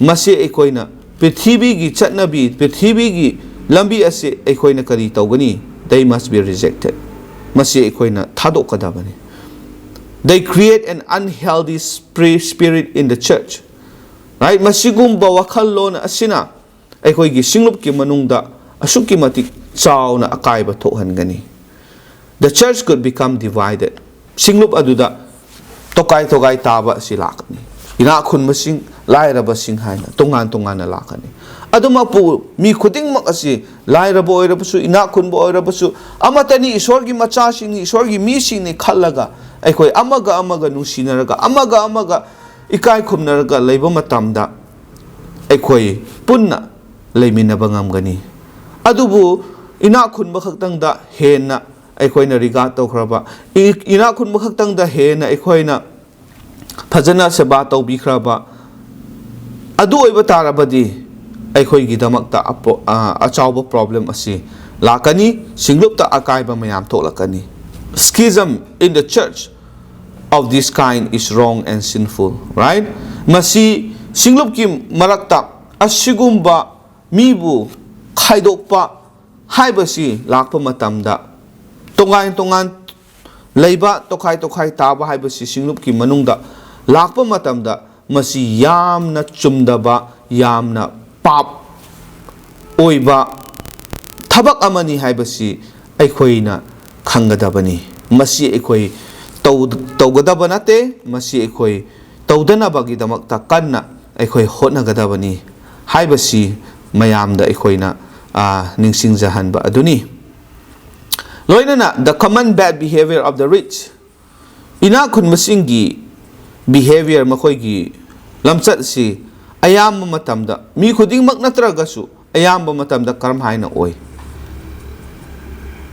ꯃꯁꯤ ꯑꯩꯈꯣꯏꯅ ꯄ꯭ꯔꯤꯊꯤꯕꯤꯒꯤ ꯆꯠꯅꯕꯤ, ꯄ꯭ꯔꯤꯊꯤꯕꯤꯒꯤ ꯂꯝꯕꯤ ꯑꯁꯤ ꯑꯩꯈꯣꯏꯅ ꯀꯔꯤ ꯇꯧꯒꯅꯤ? They must be rejected. ꯃꯁꯤ ꯑꯩꯈꯣꯏꯅ ꯊꯥꯗꯣꯛꯀꯗꯕꯅꯤ꯫ They create an unhealthy spri-, spirit in the church. Right? ꯃꯁꯤꯒꯨꯝꯕ ꯋꯥꯈꯜꯂꯣꯟ ꯑꯁꯤꯅ ꯑꯩꯈꯣꯏꯒꯤ ꯁꯤꯡꯂꯨꯞꯀꯤ ꯃꯅꯨꯡꯗ ꯑꯁꯨꯛꯀꯤ ꯃꯇꯤꯛ ꯆꯥꯎꯅ ꯑꯀꯥꯏꯕ ꯊꯣꯛꯍꯟꯒꯅꯤ꯫ The church could become divided. ꯁꯤꯡꯂꯨꯞ ꯑꯗꯨꯗ ꯇꯣꯀꯥꯏ ꯇꯣꯀꯥꯏ ꯇꯥꯕ ꯑꯁꯤ ꯂꯥꯛꯀꯅꯤ꯫ ꯏꯅꯥꯛ ꯈꯨꯟꯕꯁꯤꯡ, ꯂꯥꯏꯔꯕꯁꯤꯡ ꯍꯥꯏꯅ ꯇꯣꯉꯥꯟ ꯇꯣꯉꯥꯟꯅ ꯂꯥꯛꯀꯅꯤ꯫ ꯑꯗꯨꯃꯛꯄꯨ ꯃꯤ ꯈꯨꯗꯤꯡꯃꯛ ꯑꯁꯤ ꯂꯥꯏꯔꯕ ꯑꯣꯏꯔꯕꯁꯨ, ꯏꯅꯥꯛ ꯈꯨꯟꯕ ꯑꯣꯏꯔꯕꯁꯨ, ꯑꯃꯠꯇꯅꯤ, ꯏꯁꯣꯔꯒꯤ ꯃꯆꯥꯁꯤꯡꯅꯤ, ꯏꯁꯣꯔꯒꯤ ꯃꯤꯁꯤꯡꯅꯤ ꯈꯜꯂꯒ ꯑꯩꯈꯣꯏ ꯑꯃꯒ ꯑꯃꯒ ꯅꯨꯡꯁꯤꯅꯔꯒ, ꯑꯃꯒ ꯑꯃꯒ ꯏꯀꯥꯏ ꯈꯨꯝꯅꯔꯒ ꯂꯩꯕ ꯃꯇꯝꯗ ꯑꯩꯈꯣꯏ ꯄꯨꯟꯅ ꯂꯩꯃꯤꯟꯅꯕ ꯉꯝꯒꯅꯤ꯫ ꯑꯗꯨꯕꯨ ꯏꯅꯥꯛ ꯈꯨꯟꯕ ꯈꯛꯇꯪꯗ ꯍꯦꯟꯅ ꯑꯩꯈꯣꯏꯅ regard ꯇꯧꯈ꯭ꯔꯕ, ꯏ-, ꯏꯅꯥꯛ ꯈꯨꯟꯕ ꯈꯛꯇꯪꯗ ꯍꯦꯟꯅ ꯑꯩꯈꯣꯏꯅ ꯐꯖꯅ ꯁꯦꯕꯥ ꯇꯧꯕꯤꯈ꯭ꯔꯕ, ꯑꯗꯨ ꯑꯣꯏꯕ ꯇꯥꯔꯕꯗꯤ ꯑꯩꯈꯣꯏꯒꯤꯗꯃꯛꯇ ꯑꯄ꯭ꯔꯣ-, ꯑ, ꯑꯆꯧꯕ problem ꯑꯁꯤ ꯂꯥꯛꯀꯅꯤ, ꯁꯤꯡꯂꯨꯞꯇ ꯑꯀꯥꯏꯕ ꯃꯌꯥꯝ ꯊꯣꯛꯂꯛꯀꯅꯤ꯫ Schism in the church of this kind is wrong and sinful, right? ꯃꯁꯤ ꯁꯤꯡꯂꯨꯞꯀꯤ ꯃꯔꯛꯇ ꯑꯁꯤꯒꯨꯝꯕ ꯃꯤꯕꯨ ꯈꯥꯏꯗꯣꯛꯄ ꯍꯥꯏꯕꯁꯤ ꯂꯥꯛꯄ ꯃꯇꯝꯗ, ꯇꯣꯉꯥꯟ ꯇꯣꯉꯥꯟ ꯂꯩꯕ, ꯇꯣꯈꯥꯏ ꯇꯣꯈꯥꯏ ꯇꯥꯕ ꯍꯥꯏꯕꯁꯤ ꯁꯤꯡꯂꯨꯞꯀꯤ ꯃꯅꯨꯡꯗ ꯂꯥꯛꯄ ꯃꯇꯝꯗ, ꯃꯁꯤ ꯌꯥꯝꯅ ꯆꯨꯝꯗꯕ, ꯌꯥꯝꯅ ꯄꯥꯞ ꯑꯣꯏꯕ ꯊꯕꯛ ꯑꯃꯅꯤ ꯍꯥꯏꯕꯁꯤ ꯑꯩꯈꯣꯏꯅ ꯈꯪꯒꯗꯕꯅꯤ꯫ ꯃꯁꯤ ꯑꯩꯈꯣꯏ ꯇꯧ-, ꯇꯧꯒꯗꯕ ꯅꯠꯇꯦ꯫ ꯃꯁꯤ ꯑꯩꯈꯣꯏ ꯇꯧꯗꯅꯕꯒꯤꯗꯃꯛꯇ ꯀꯟꯅ ꯑꯩꯈꯣꯏ ꯍꯣꯠꯅꯒꯗꯕꯅꯤ ꯍꯥꯏꯕꯁꯤ ꯃꯌꯥꯝꯗ ꯑꯩꯈꯣꯏꯅ, ꯑ, ꯅꯤꯡꯁꯤꯡꯖꯍꯟꯕ ꯑꯗꯨꯅꯤ꯫ ꯂꯣꯏꯅꯅ, the common bad behavior of the rich, ꯏꯅꯥꯛ ꯈꯨꯟꯕꯁꯤꯡꯒꯤ behavior, ꯃꯈꯣꯏꯒꯤ ꯂꯝꯆꯠꯁꯤ ꯑꯌꯥꯝꯕ ꯃꯇꯝꯗ, ꯃꯤ ꯈꯨꯗꯤꯡꯃꯛ ꯅꯠꯇ꯭ꯔꯒꯁꯨ ꯑꯌꯥꯝꯕ ꯃꯇꯝꯗ ꯀꯔꯝ ꯍꯥꯏꯅ ꯑꯣꯏ?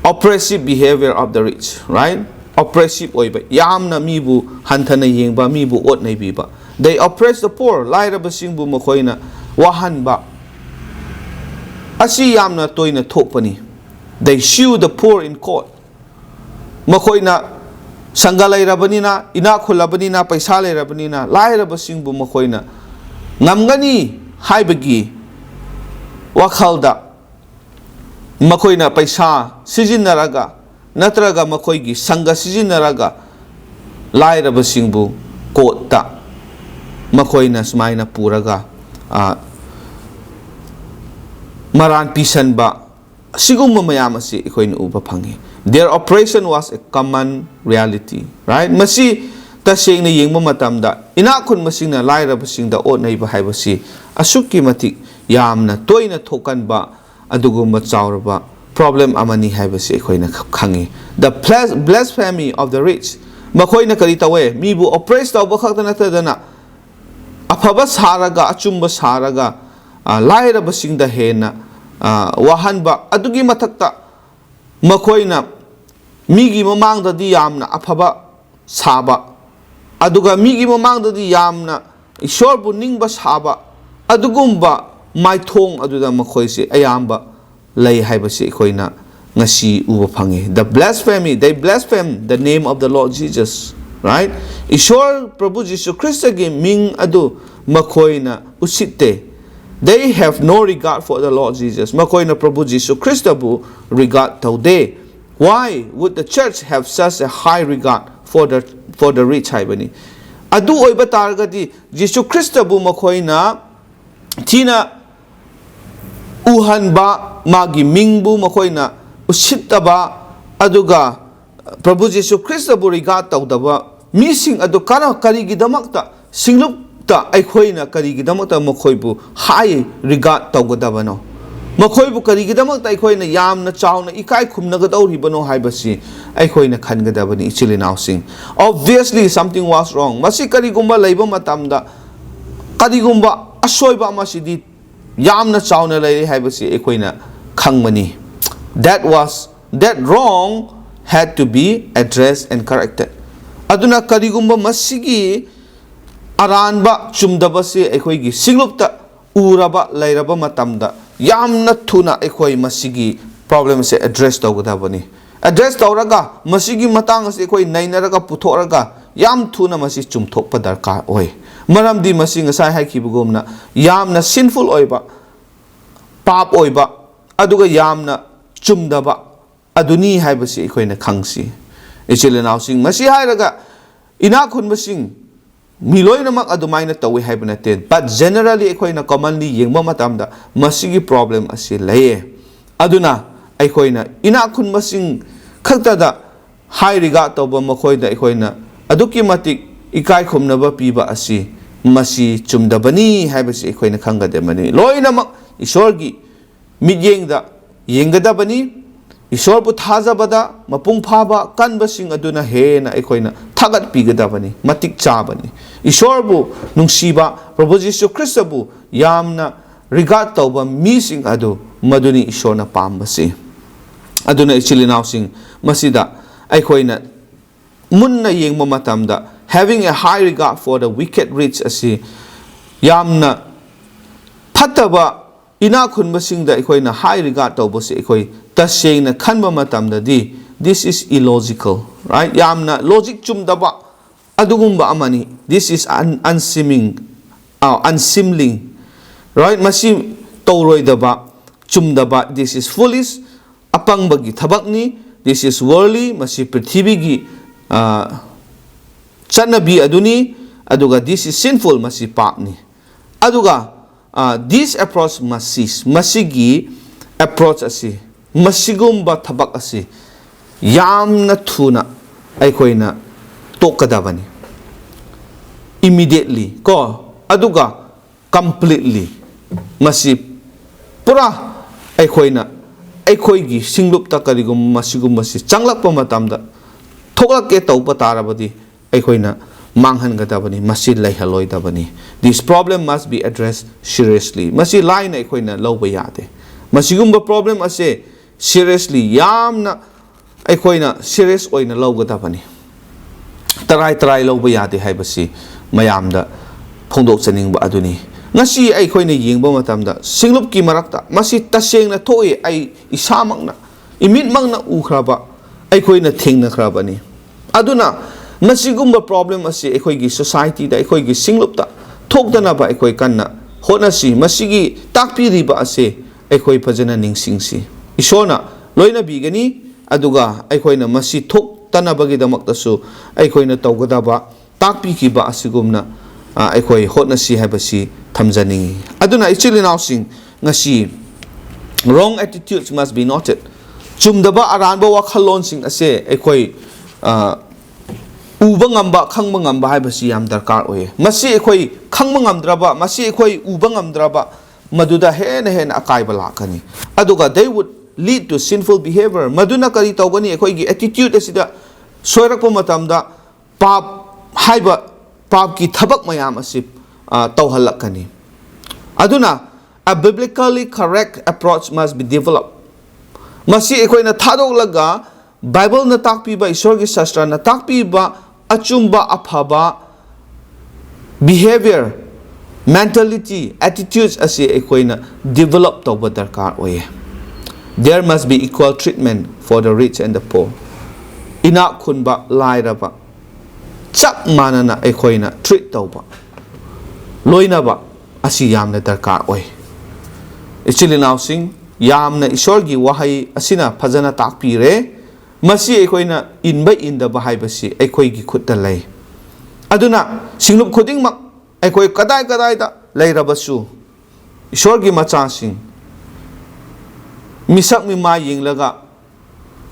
Oppressive behavior of the rich, right? Oppressive ꯑꯣꯏꯕ, ꯌꯥꯝꯅ ꯃꯤꯕꯨ ꯍꯟꯊꯅ ꯌꯦꯡꯕ, ꯃꯤꯕꯨ ꯑꯣꯠ ꯅꯩꯕꯤꯕ꯫ They oppress the poor, ꯂꯥꯏꯔꯕꯁꯤꯡꯕꯨ ꯃꯈꯣꯏꯅ ꯋꯥꯍꯟꯕ꯫ ꯑꯁꯤ ꯌꯥꯝꯅ ꯇꯣꯏꯅ ꯊꯣꯛꯄꯅꯤ꯫ They sue the poor in court. ꯃꯈꯣꯏꯅ ꯁꯪꯒ ꯂꯩꯔꯕꯅꯤꯅ, ꯏꯅꯥꯛ ꯈꯨꯜꯂꯕꯅꯤꯅ, ꯄꯩꯁꯥ ꯂꯩꯔꯕꯅꯤꯅ, ꯂꯥꯏꯔꯕꯁꯤꯡꯕꯨ ꯃꯈꯣꯏꯅ ꯉꯝꯒꯅꯤ ꯍꯥꯏꯕꯒꯤ ꯋꯥꯈꯜꯗ ꯃꯈꯣꯏꯅ ꯄꯩꯁꯥ ꯁꯤꯖꯤꯟꯅꯔꯒ ꯅꯠꯇ꯭ꯔꯒ ꯃꯈꯣꯏꯒꯤ ꯁꯪꯒ ꯁꯤꯖꯤꯟꯅꯔꯒ ꯂꯥꯏꯔꯕꯁꯤꯡꯕꯨ ꯀꯣꯔꯠꯇ ꯃꯈꯣꯏꯅ ꯁꯨꯃꯥꯏꯅ ꯄꯨꯔꯒ, ꯑ, ꯃꯔꯥꯟ ꯄꯤꯁꯟꯕ, ꯑꯁꯤꯒꯨꯝꯕ ꯃꯌꯥꯝ ꯑꯁꯤ ꯑꯩꯈꯣꯏꯅ ꯎꯕ ꯐꯪꯉꯤ꯫ Their oppression was a common reality, right? ꯃꯁꯤ ꯇꯁꯦꯡꯅ ꯌꯦꯡꯕ ꯃꯇꯝꯗ ꯏꯅꯥꯛ ꯈꯨꯟꯕꯁꯤꯡꯅ ꯂꯥꯏꯔꯕꯁꯤꯡꯗ ꯑꯣꯠ ꯅꯩꯕ ꯍꯥꯏꯕꯁꯤ ꯑꯁꯨꯛꯀꯤ ꯃꯇꯤꯛ ꯌꯥꯝꯅ ꯇꯣꯏꯅ ꯊꯣꯛꯀꯟꯕ ꯑꯗꯨꯒꯨꯝꯕ ꯆꯥꯎꯔꯕ problem ꯑꯃꯅꯤ ꯍꯥꯏꯕꯁꯤ ꯑꯩꯈꯣꯏꯅ ꯈꯪꯉꯤ꯫ The blas-, blasphemy of the rich, ꯃꯈꯣꯏꯅ ꯀꯔꯤ ꯇꯧꯋꯦ? ꯃꯤꯕꯨ oppress ꯇꯧꯕ ꯈꯛꯇ ꯅꯠꯇꯗꯅ ꯑꯐꯕ ꯁꯥꯔꯒ, ꯑꯆꯨꯝꯕ ꯁꯥꯔꯒ, ꯑ, ꯂꯥꯏꯔꯕꯁꯤꯡꯗ ꯍꯦꯟꯅ, ꯑ, ꯋꯥꯍꯟꯕ, ꯑꯗꯨꯒꯤ ꯃꯊꯛꯇ ꯃꯈꯣꯏꯅ ꯃꯤꯒꯤ ꯃꯃꯥꯡꯗꯗꯤ ꯌꯥꯝꯅ ꯑꯐꯕ ꯁꯥꯕ, ꯑꯗꯨꯒ ꯃꯤꯒꯤ ꯃꯃꯥꯡꯗꯗꯤ ꯌꯥꯝꯅ ꯏꯁꯣꯔꯕꯨ ꯅꯤꯡꯕ ꯁꯥꯕ, ꯑꯗꯨꯒꯨꯝꯕ ꯃꯥꯏꯊꯣꯡ ꯑꯗꯨꯗ ꯃꯈꯣꯏꯁꯦ ꯑꯌꯥꯝꯕ ꯂꯩ ꯍꯥꯏꯕꯁꯤ ꯑꯩꯈꯣꯏꯅ ꯉꯁꯤ ꯎꯕ ꯐꯪꯉꯤ꯫ The blasphemy, they blaspheme the name of the Lord Jesus, right? ꯏꯁꯣꯔ ꯄ꯭ꯔꯚꯨ ꯖꯤꯁꯨ ꯈ꯭ꯔꯤꯁꯇꯒꯤ ꯃꯤꯡ ꯑꯗꯨ ꯃꯈꯣꯏꯅ ꯎꯁꯤꯠꯇꯦ꯫ They have no regard for the Lord Jesus. ꯃꯈꯣꯏꯅ ꯄ꯭ꯔꯚꯨ ꯖꯤꯁꯨ ꯈ꯭ꯔꯤꯁꯇꯕꯨ regard ꯇꯧꯗꯦ꯫ Why would the church have such a high regard for the, for the rich? ꯍꯥꯏꯕꯅꯤ꯫ ꯑꯗꯨ ꯑꯣꯏꯕ ꯇꯥꯔꯒꯗꯤ ꯖꯤꯁꯨ ꯈ꯭ꯔꯤꯁꯇꯕꯨ ꯃꯈꯣꯏꯅ ꯊꯤꯅ ꯎꯍꯟꯕ, ꯃꯥꯒꯤ ꯃꯤꯡꯕꯨ ꯃꯈꯣꯏꯅ ꯎꯁꯤꯠꯇꯕ, ꯑꯗꯨꯒ ꯄ꯭ꯔꯚꯨ ꯖꯤꯁꯨ ꯈ꯭ꯔꯤꯁꯇꯕꯨ regard ꯇꯧꯗꯕ ꯃꯤꯁꯤꯡ ꯑꯗꯨ ꯀꯔ-, ꯀꯔꯤꯒꯤꯗꯃꯛꯇ ꯁꯤꯡꯂꯨꯞꯇ ꯑꯩꯈꯣꯏꯅ ꯀꯔꯤꯒꯤꯗꯃꯛꯇ ꯃꯈꯣꯏꯕꯨ high regard ꯇꯧꯒꯗꯕꯅꯣ? ꯃꯈꯣꯏꯕꯨ ꯀꯔꯤꯒꯤꯗꯃꯛꯇ ꯑꯩꯈꯣꯏꯅ ꯌꯥꯝꯅ ꯆꯥꯎꯅ ꯏꯀꯥꯏ ꯈꯨꯝꯅꯒꯗꯧꯔꯤꯕꯅꯣ ꯍꯥꯏꯕꯁꯤ ꯑꯩꯈꯣꯏꯅ ꯈꯟꯒꯗꯕꯅꯤ, ꯏꯆꯤꯜ ꯏꯅꯥꯎꯁꯤꯡ꯫ Obviously, something was wrong. ꯃꯁꯤ ꯀꯔꯤꯒꯨꯝꯕ ꯂꯩꯕ ꯃꯇꯝꯗ ꯀꯔꯤꯒꯨꯝꯕ ꯑꯁꯣꯏꯕ ꯑꯃꯁꯤꯗꯤ ꯌꯥꯝꯅ ꯆꯥꯎꯅ ꯂꯩꯔꯦ ꯍꯥꯏꯕꯁꯤ ꯑꯩꯈꯣꯏꯅ ꯈꯪꯕꯅꯤ꯫ That was, that wrong had to be addressed and corrected. ꯑꯗꯨꯅ ꯀꯔꯤꯒꯨꯝꯕ ꯃꯁꯤꯒꯤ ꯑꯔꯥꯟꯕ ꯆꯨꯝꯗꯕꯁꯤ ꯑꯩꯈꯣꯏꯒꯤ ꯁꯤꯡꯂꯨꯞꯇ ꯎꯔꯕ ꯂꯩꯔꯕ ꯃꯇꯝꯗ ꯌꯥꯝꯅ ꯊꯨꯅ ꯑꯩꯈꯣꯏ ꯃꯁꯤꯒꯤ problemꯁꯦ address ꯇꯧꯒꯗꯕꯅꯤ꯫ Address ꯇꯧꯔꯒ ꯃꯁꯤꯒꯤ ꯃꯇꯥꯡ ꯑꯁꯤ ꯑꯩꯈꯣꯏ ꯅꯩꯅꯔꯒ ꯄꯨꯊꯣꯛꯑꯒ ꯌꯥꯝ ꯊꯨꯅ ꯃꯁꯤ ꯆꯨꯝꯊꯣꯛꯄ ꯗꯔꯀꯥꯔ ꯑꯣꯏ꯫ ꯃꯔꯝꯗꯤ ꯃꯁꯤ ꯉꯁꯥꯏ ꯍꯥꯏꯈꯤꯕꯒꯨꯝꯅ ꯌꯥꯝꯅ sinful ꯑꯣꯏꯕ, ꯄꯥꯞ ꯑꯣꯏꯕ, ꯑꯗꯨꯒ ꯌꯥꯝꯅ ꯆꯨꯝꯗꯕ ꯑꯗꯨꯅꯤ ꯍꯥꯏꯕꯁꯤ ꯑꯩꯈꯣꯏꯅ ꯈꯪꯁꯤ꯫ ꯏꯆꯤꯜ ꯏꯅꯥꯎꯁꯤꯡ, ꯃꯁꯤ ꯍꯥꯏꯔꯒ ꯏꯅꯥꯛ ꯈꯨꯟꯕꯁꯤꯡ, ꯃꯤ ꯂꯣꯏꯅꯃꯛ ꯑꯗꯨꯃꯥꯏꯅ ꯇꯧꯏ ꯍꯥꯏꯕ ꯅꯠꯇꯦ, but generally ꯑꯩꯈꯣꯏꯅ commonly ꯌꯦꯡꯕ ꯃꯇꯝꯗ ꯃꯁꯤꯒꯤ problem ꯑꯁꯤ ꯂꯩꯌꯦ꯫ ꯑꯗꯨꯅ ꯑꯩꯈꯣꯏꯅ ꯏꯅꯥꯛ ꯈꯨꯟꯕꯁꯤꯡ ꯈꯛꯇꯗ high regard ꯇꯧꯕ, ꯃꯈꯣꯏꯗ ꯑꯩꯈꯣꯏꯅ ꯑꯗꯨꯛꯀꯤ ꯃꯇꯤꯛ ꯏꯀꯥꯏ ꯈꯨꯝꯅꯕ ꯄꯤꯕ ꯑꯁꯤ, ꯃꯁꯤ ꯆꯨꯝꯗꯕꯅꯤ ꯍꯥꯏꯕꯁꯤ ꯑꯩꯈꯣꯏꯅ ꯈꯪꯒꯗꯕꯅꯤ꯫ ꯂꯣꯏꯅꯃꯛ ꯏꯁꯣꯔꯒꯤ ꯃꯤꯠꯌꯦꯡꯗ ꯌꯦꯡꯒꯗꯕꯅꯤ꯫ ꯏꯁꯣꯔꯕꯨ ꯊꯥꯖꯕꯗ ꯃꯄꯨꯡ ꯐꯥꯕ ꯀꯟꯕꯁꯤꯡ ꯑꯗꯨꯅ ꯍꯦꯟꯅ ꯑꯩꯈꯣꯏꯅ ꯊꯥꯒꯠꯄꯤꯒꯗꯕꯅꯤ, ꯃꯇꯤꯛ ꯆꯥꯕꯅꯤ꯫ ꯏꯁꯣꯔꯕꯨ ꯅꯨꯡꯁꯤꯕ, ꯄ꯭ꯔꯚꯨ ꯖꯤꯁꯨ ꯈ꯭ꯔꯤꯁꯇꯕꯨ ꯌꯥꯝꯅ regard ꯇꯧꯕ ꯃꯤꯁꯤꯡ ꯑꯗꯨ, ꯃꯗꯨꯅꯤ ꯏꯁꯣꯔꯅ ꯄꯥꯝꯕꯁꯤ꯫ ꯑꯗꯨꯅ ꯏꯆꯤꯜ ꯏꯅꯥꯎꯁꯤꯡ, ꯃꯁꯤꯗ ꯑꯩꯈꯣꯏꯅ ꯃꯨꯟꯅ ꯌꯦꯡꯕ ꯃꯇꯝꯗ, having a high regard for the wicked rich ꯑꯁꯤ ꯌꯥꯝꯅ ꯐꯠꯇꯕ ꯏꯅꯥꯛ ꯈꯨꯟꯕꯁꯤꯡꯗ ꯑꯩꯈꯣꯏꯅ high regard ꯇꯧꯕꯁꯤ ꯑꯩꯈꯣꯏ ꯇꯁꯦꯡꯅ ꯈꯟꯕ ꯃꯇꯝꯗꯗꯤ, this is illogical, right? ꯌꯥꯝꯅ logic ꯆꯨꯝꯗꯕ ꯑꯗꯨꯒꯨꯝꯕ ꯑꯃꯅꯤ꯫ This is un- unseeming, uh, unseemly, right? ꯃꯁꯤ ꯇꯧꯔꯣꯏꯗꯕ, ꯆꯨꯝꯗꯕ, this is foolish, ꯑꯄꯪꯕꯒꯤ ꯊꯕꯛꯅꯤ, this is worldly, ꯃꯁꯤ ꯄ꯭ꯔꯤꯊꯤꯕꯤꯒꯤ, ꯑ, ꯆꯠꯅꯕꯤ ꯑꯗꯨꯅꯤ, ꯑꯗꯨꯒ this is sinful, ꯃꯁꯤ ꯄꯥꯞꯅꯤ꯫ ꯑꯗꯨꯒ, ꯑ, this approach must cease, ꯃꯁꯤꯒꯤ approach ꯑꯁꯤ, ꯃꯁꯤꯒꯨꯝꯕ ꯊꯕꯛ ꯑꯁꯤ ꯌꯥꯝꯅ ꯊꯨꯅ ꯑꯩꯈꯣꯏꯅ ꯇꯣꯛꯀꯗꯕꯅꯤ, immediately ꯀꯣ꯫ ꯑꯗꯨꯒ completely, ꯃꯁꯤ ꯄꯨꯔꯥ ꯑꯩꯈꯣꯏꯅ, ꯑꯩꯈꯣꯏꯒꯤ ꯁꯤꯡꯂꯨꯞꯇ ꯀꯔꯤꯒꯨꯝꯕ ꯃꯁꯤꯒꯨꯝꯕꯁꯤ ꯆꯪꯂꯛꯄ ꯃꯇꯝꯗ, ꯊꯣꯛꯂꯛꯀꯦ ꯇꯧꯕ ꯇꯥꯔꯕꯗꯤ, ꯑꯩꯈꯣꯏꯅ ꯃꯥꯡꯍꯟꯒꯗꯕꯅꯤ, ꯃꯁꯤ ꯂꯩꯍꯜꯂꯣꯏꯗꯕꯅꯤ꯫ This problem must be addressed seriously. ꯃꯁꯤ ꯂꯥꯏꯅ ꯑꯩꯈꯣꯏꯅ ꯂꯧꯕ ꯌꯥꯗꯦ꯫ ꯃꯁꯤꯒꯨꯝꯕ problem ꯑꯁꯦ seriously, ꯌꯥꯝꯅ ꯑꯩꯈꯣꯏꯅ serious ꯑꯣꯏꯅ ꯂꯧꯒꯗꯕꯅꯤ꯫ ꯇꯔꯥꯏ ꯇꯔꯥꯏ ꯂꯧꯕ ꯌꯥꯗꯦ ꯍꯥꯏꯕꯁꯤ ꯃꯌꯥꯝꯗ ꯐꯣꯡꯗꯣꯛꯆꯅꯤꯡꯕ ꯑꯗꯨꯅꯤ꯫ ꯉꯁꯤ ꯑꯩꯈꯣꯏꯅ ꯌꯦꯡꯕ ꯃꯇꯝꯗ ꯁꯤꯡꯂꯨꯞꯀꯤ ꯃꯔꯛꯇ ꯃꯁꯤ ꯇꯁꯦꯡꯅ ꯊꯣꯛꯏ, ꯑꯩ ꯏꯁꯥꯃꯛꯅ, ꯏꯃꯤꯠꯃꯛꯅ ꯎꯈ꯭ꯔꯕ ꯑꯩꯈꯣꯏꯅ ꯊꯦꯡꯅꯈ꯭ꯔꯕꯅꯤ꯫ ꯑꯗꯨꯅ ꯃꯁꯤꯒꯨꯝꯕ problem ꯑꯁꯤ ꯑꯩꯈꯣꯏꯒꯤ societyꯗ, ꯑꯩꯈꯣꯏꯒꯤ ꯁꯤꯡꯂꯨꯞꯇ ꯊꯣꯛꯇꯅꯕ ꯑꯩꯈꯣꯏ ꯀꯟꯅ ꯍꯣꯠꯅꯁꯤ꯫ ꯃꯁꯤꯒꯤ ꯇꯥꯛꯄꯤꯔꯤꯕ ꯑꯁꯦ ꯑꯩꯈꯣꯏ ꯐꯖꯅ ꯅꯤꯡꯁꯤꯡꯁꯤ꯫ ꯏꯁꯣꯔꯅ ꯂꯣꯏꯅꯕꯤꯒꯅꯤ, ꯑꯗꯨꯒ ꯑꯩꯈꯣꯏꯅ ꯃꯁꯤ ꯊꯣꯛꯇꯅꯕꯒꯤꯗꯃꯛꯇꯁꯨ ꯑꯩꯈꯣꯏꯅ ꯇꯧꯒꯗꯕ ꯇꯥꯛꯄꯤꯈꯤꯕ ꯑꯁꯤꯒꯨꯝꯅ, ꯑ, ꯑꯩꯈꯣꯏ ꯍꯣꯠꯅꯁꯤ ꯍꯥꯏꯕꯁꯤ ꯊꯝꯖꯅꯤꯡꯏ꯫ ꯑꯗꯨꯅ ꯏꯆꯤꯜ ꯏꯅꯥꯎꯁꯤꯡ, ꯉꯁꯤ wrong attitudes must be noted꯫ ꯆꯨꯝꯗꯕ ꯑꯔꯥꯟꯕ ꯋꯥꯈꯜꯂꯣꯟꯁꯤꯡ ꯑꯁꯦ ꯑꯩꯈꯣꯏ, ꯑ, ꯎꯕ ꯉꯝꯕ, ꯈꯪꯕ ꯉꯝꯕ ꯍꯥꯏꯕꯁꯤ ꯌꯥꯝ ꯗꯔꯀꯥꯔ ꯑꯣꯏꯌꯦ꯫ ꯃꯁꯤ ꯑꯩꯈꯣꯏ ꯈꯪꯕ ꯉꯝꯗ꯭ꯔꯕ, ꯃꯁꯤ ꯑꯩꯈꯣꯏ ꯎꯕ ꯉꯝꯗ꯭ꯔꯕ, ꯃꯗꯨꯗ ꯍꯦꯟꯅ ꯍꯦꯟꯅ ꯑꯀꯥꯏꯕ ꯂꯥꯛꯀꯅꯤ꯫ ꯑꯗꯨꯒ they would lead to sinful behavior꯫ ꯃꯗꯨꯅ ꯀꯔꯤ ꯇꯧꯒꯅꯤ? ꯑꯩꯈꯣꯏꯒꯤ attitude ꯑꯁꯤꯗ ꯁꯣꯏꯔꯛꯄ ꯃꯇꯝꯗ ꯄꯥꯞ ꯍꯥꯏꯕ ꯄꯥꯞꯀꯤ ꯊꯕꯛ ꯃꯌꯥꯝ ꯑꯁꯤ, ꯑ, ꯇꯧꯍꯜꯂꯛꯀꯅꯤ꯫ ꯑꯗꯨꯅ a biblically correct approach must be developed꯫ ꯃꯁꯤ ꯑꯩꯈꯣꯏꯅ ꯊꯥꯗꯣꯛꯂꯒ ꯕꯥꯏꯕꯜꯅ ꯇꯥꯛꯄꯤꯕ, ꯏꯁꯣꯔꯒꯤ ꯁꯥꯁꯇ꯭ꯔꯅ ꯇꯥꯛꯄꯤꯕ ꯑꯆꯨꯝꯕ, ꯑꯐꯕ behavior, mentality, attitudes ꯑꯁꯤ ꯑꯩꯈꯣꯏꯅ develop ꯇꯧꯕ ꯗꯔꯀꯥꯔ ꯑꯣꯏꯌꯦ꯫ There must be equal treatment for the rich and the poor꯫ ꯏꯅꯥꯛ ꯈꯨꯟꯕ, ꯂꯥꯏꯔꯕ ꯆꯞ ꯃꯥꯟꯅꯅ ꯑꯩꯈꯣꯏꯅ treat ꯇꯧꯕ, ꯂꯣꯏꯅꯕ ꯑꯁꯤ ꯌꯥꯝꯅ ꯗꯔꯀꯥꯔ ꯑꯣꯏ꯫ ꯏꯆꯤꯜ ꯏꯅꯥꯎꯁꯤꯡ, ꯌꯥꯝꯅ ꯏꯁꯣꯔꯒꯤ ꯋꯥꯍꯩ ꯑꯁꯤꯅ ꯐꯖꯅ ꯇꯥꯛꯄꯤꯔꯦ꯫ ꯃꯁꯤ ꯑꯩꯈꯣꯏꯅ ꯏꯟꯕ ꯏꯟꯗꯕ ꯍꯥꯏꯕꯁꯤ ꯑꯩꯈꯣꯏꯒꯤ ꯈꯨꯠꯇ ꯂꯩ꯫ ꯑꯗꯨꯅ ꯁꯤꯡꯂꯨꯞ ꯈꯨꯗꯤꯡꯃꯛ, ꯑꯩꯈꯣꯏ ꯀꯗꯥꯏ ꯀꯗꯥꯏꯗ ꯂꯩꯔꯕꯁꯨ, ꯏꯁꯣꯔꯒꯤ ꯃꯆꯥꯁꯤꯡ, ꯃꯤꯁꯛ ꯃꯤꯃꯥꯏ ꯌꯦꯡꯂꯒ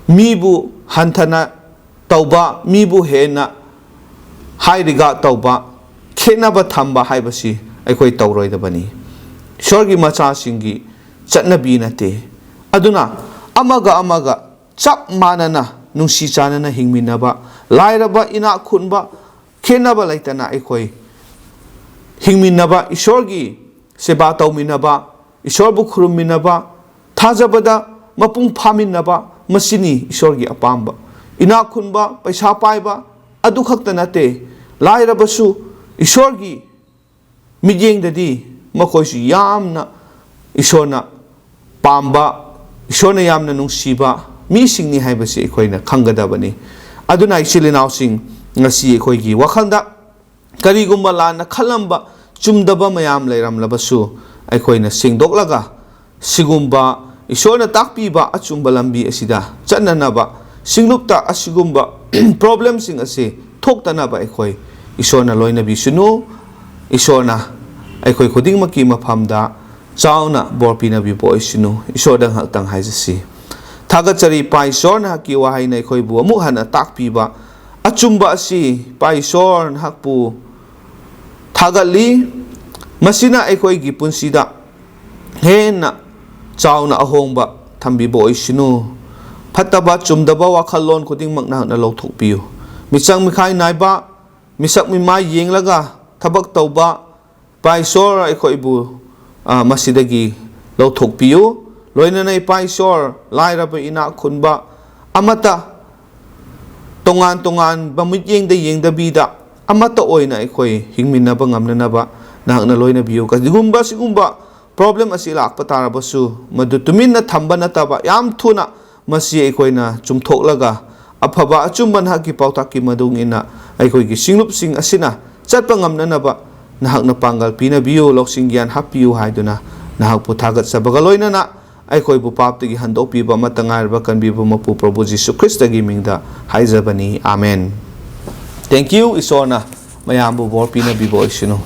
ꯃꯤꯕꯨ ꯍꯟꯊꯅ ꯇꯧꯕ, ꯃꯤꯕꯨ ꯍꯦꯟꯅ high regard ꯇꯧꯕ, ꯈꯦꯠꯅꯕ ꯊꯝꯕ ꯍꯥꯏꯕꯁꯤ ꯑꯩꯈꯣꯏ ꯇꯧꯔꯣꯏꯗꯕꯅꯤ꯫ ꯏꯁꯣꯔꯒꯤ ꯃꯆꯥꯁꯤꯡꯒꯤ ꯆꯠꯅꯕꯤ ꯅꯠꯇꯦ꯫ ꯑꯗꯨꯅ ꯑꯃꯒ ꯑꯃꯒ ꯆꯞ ꯃꯥꯟꯅꯅ ꯅꯨꯡꯁꯤ ꯆꯥꯟꯅꯅ ꯍꯤꯡꯃꯤꯟꯅꯕ, ꯂꯥꯏꯔꯕ ꯏꯅꯥꯛ ꯈꯨꯟꯕ ꯈꯦꯠꯅꯕ ꯂꯩꯇꯅ ꯑꯩꯈꯣꯏ ꯍꯤꯡꯃꯤꯟꯅꯕ, ꯏꯁꯣꯔꯒꯤ ꯁꯦꯕꯥ ꯇꯧꯃꯤꯟꯅꯕ, ꯏꯁꯣꯔꯕꯨ ꯈꯨꯔꯨꯝꯃꯤꯟꯅꯕ, ꯊꯥꯖꯕꯗ ꯃꯄꯨꯡ ꯐꯥꯃꯤꯟꯅꯕ, ꯃꯁꯤꯅꯤ ꯏꯁꯣꯔꯒꯤ ꯑꯄꯥꯝꯕ꯫ ꯏꯅꯥꯛ ꯈꯨꯟꯕ, ꯄꯩꯁꯥ ꯄꯥꯏꯕ ꯑꯗꯨ ꯈꯛꯇ ꯅꯠꯇꯦ, ꯂꯥꯏꯔꯕꯁꯨ ꯏꯁꯣꯔꯒꯤ ꯃꯤꯠꯌꯦꯡꯗꯗꯤ ꯃꯈꯣꯏꯁꯨ ꯌꯥꯝꯅ ꯏꯁꯣꯔꯅ ꯄꯥꯝꯕ, ꯏꯁꯣꯔꯅ ꯌꯥꯝꯅ ꯅꯨꯡꯁꯤꯕ ꯃꯤꯁꯤꯡꯅꯤ ꯍꯥꯏꯕꯁꯤ ꯑꯩꯈꯣꯏꯅ ꯈꯪꯒꯗꯕꯅꯤ꯫ ꯑꯗꯨꯅ ꯏꯆꯤꯜ ꯏꯅꯥꯎꯁꯤꯡ, ꯉꯁꯤ ꯑꯩꯈꯣꯏꯒꯤ ꯋꯥꯈꯜꯗ ꯀꯔꯤꯒꯨꯝꯕ ꯂꯥꯟꯅ ꯈꯜꯂꯝꯕ, ꯆꯨꯝꯗꯕ ꯃꯌꯥꯝ ꯂꯩꯔꯝꯂꯕꯁꯨ, ꯑꯩꯈꯣꯏꯅ ꯁꯦꯡꯗꯣꯛꯂꯒ ꯁꯤꯒꯨꯝꯕ ꯏꯁꯣꯔꯅ ꯇꯥꯛꯄꯤꯕ ꯑꯆꯨꯝꯕ ꯂꯝꯕꯤ ꯑꯁꯤꯗ ꯆꯠꯅꯅꯕ, ꯁꯤꯡꯂꯨꯞꯇ ꯑꯁꯤꯒꯨꯝꯕ problemꯁꯤꯡ ꯑꯁꯤ ꯊꯣꯛꯇꯅꯕ ꯑꯩꯈꯣꯏ ꯏꯁꯣꯔꯅ ꯂꯣꯏꯅꯕꯤꯁꯅꯨ꯫ ꯏꯁꯣꯔꯅ ꯑꯩꯈꯣꯏ ꯈꯨꯗꯤꯡꯃꯛꯀꯤ ꯃꯐꯝꯗ ꯆꯥꯎꯅ ꯕꯣꯔ ꯄꯤꯅꯕꯤꯕ ꯑꯣꯏꯁꯅꯨ꯫ ꯏꯁꯣꯔꯗ ꯉꯥꯏꯍꯥꯛꯇꯪ ꯍꯥꯏꯖꯁꯤ꯫ ꯊꯥꯒꯠꯆꯔꯤ ꯏꯄꯥ ꯏꯁꯣꯔ, ꯅꯍꯥꯛꯀꯤ ꯋꯥꯍꯩꯅ ꯑꯩꯈꯣꯏꯕꯨ ꯑꯃꯨꯛ ꯍꯟꯅ ꯇꯥꯛꯄꯤꯕ ꯑꯆꯨꯝꯕ ꯑꯁꯤ ꯏꯄꯥ ꯏꯁꯣꯔ ꯅꯍꯥꯛꯄꯨ ꯊꯥꯒꯠꯂꯤ꯫ ꯃꯁꯤꯅ ꯑꯩꯈꯣꯏꯒꯤ ꯄꯨꯟꯁꯤꯗ ꯍꯦꯟꯅ ꯆꯥꯎꯅ ꯑꯍꯣꯡꯕ ꯊꯝꯕꯤꯕ ꯑꯣꯏꯁꯅꯨ꯫ ꯐꯠꯇꯕ ꯆꯨꯝꯗꯕ ꯋꯥꯈꯜꯂꯣꯟ ꯈꯨꯗꯤꯡꯃꯛ ꯅꯍꯥꯛꯅ ꯂꯧꯊꯣꯛꯄꯤꯌꯨ꯫ ꯃꯤꯆꯪ ꯃꯤꯈꯥꯏ ꯅꯥꯏꯕ, ꯃꯤꯁꯛ ꯃꯤꯃꯥꯏ ꯌꯦꯡꯂꯒ ꯊꯕꯛ ꯇꯧꯕ, ꯏꯄꯥ ꯏꯁꯣꯔ ꯑꯩꯈꯣꯏꯕꯨ, ꯑ, ꯃꯁꯤꯗꯒꯤ ꯂꯧꯊꯣꯛꯄꯤꯌꯨ꯫ ꯂꯣꯏꯅꯅ ꯏꯄꯥ ꯏꯁꯣꯔ, ꯂꯥꯏꯔꯕ ꯏꯅꯥꯛ ꯈꯨꯟꯕ ꯑꯃꯠꯇ ꯇꯣꯉꯥꯟ ꯇꯣꯉꯥꯟꯕ ꯃꯤꯠꯌꯦꯡꯗ ꯌꯦꯡꯗꯕꯤꯗ ꯑꯃꯠꯇ ꯑꯣꯏꯅ ꯑꯩꯈꯣꯏ ꯍꯤꯡꯃꯤꯟꯅꯕ ꯉꯝꯅꯅꯕ ꯅꯍꯥꯛꯅ ꯂꯣꯏꯅꯕꯤꯌꯨ꯫ ꯀꯔꯤꯒꯨꯝꯕ ꯁꯤꯒꯨꯝꯕ problem ꯑꯁꯤ ꯂꯥꯛꯄ ꯇꯥꯔꯕꯁꯨ, ꯃꯗꯨ ꯇꯨꯃꯤꯟꯅ ꯊꯝꯕ ꯅꯠꯇꯕ, ꯌꯥꯝ ꯊꯨꯅ ꯃꯁꯤ ꯑꯩꯈꯣꯏꯅ ꯆꯨꯝꯊꯣꯛꯂꯒ, ꯑꯐꯕ ꯑꯆꯨꯝꯕ ꯅꯍꯥꯛꯀꯤ ꯄꯥꯎꯇꯥꯛꯀꯤ ꯃꯇꯨꯡ ꯏꯟꯅ ꯑꯩꯈꯣꯏꯒꯤ ꯁꯤꯡꯂꯨꯞꯁꯤꯡ ꯑꯁꯤꯅ ꯆꯠꯄ ꯉꯝꯅꯅꯕ ꯅꯍꯥꯛꯅ ꯄꯥꯡꯒꯜ ꯄꯤꯅꯕꯤꯌꯨ, ꯂꯧꯁꯤꯡ ꯒ꯭ꯌꯥꯟ ꯍꯥꯞꯄꯤꯌꯨ ꯍꯥꯏꯗꯨꯅ ꯅꯍꯥꯛꯄꯨ ꯊꯥꯒꯠꯆꯕꯒ ꯂꯣꯏꯅꯅ, ꯑꯩꯈꯣꯏꯕꯨ ꯄꯥꯞꯇꯒꯤ ꯍꯟꯗꯣꯛꯄꯤꯕ ꯑꯃꯠꯇ ꯉꯥꯏꯔꯕ ꯀꯟꯕꯤꯕ ꯃꯄꯨ ꯄ꯭ꯔꯚꯨ ꯖꯤꯁꯨ ꯈ꯭ꯔꯤꯁꯇꯒꯤ ꯃꯤꯡꯗ ꯍꯥꯏꯖꯕꯅꯤ꯫ ꯑꯥꯃꯦꯟ꯫ Thank you꯫ ꯏꯁꯣꯔꯅ ꯃꯌꯥꯝꯕꯨ ꯕꯣꯔ ꯄꯤꯅꯕꯤꯕ ꯑꯣꯏꯁꯅꯨ꯫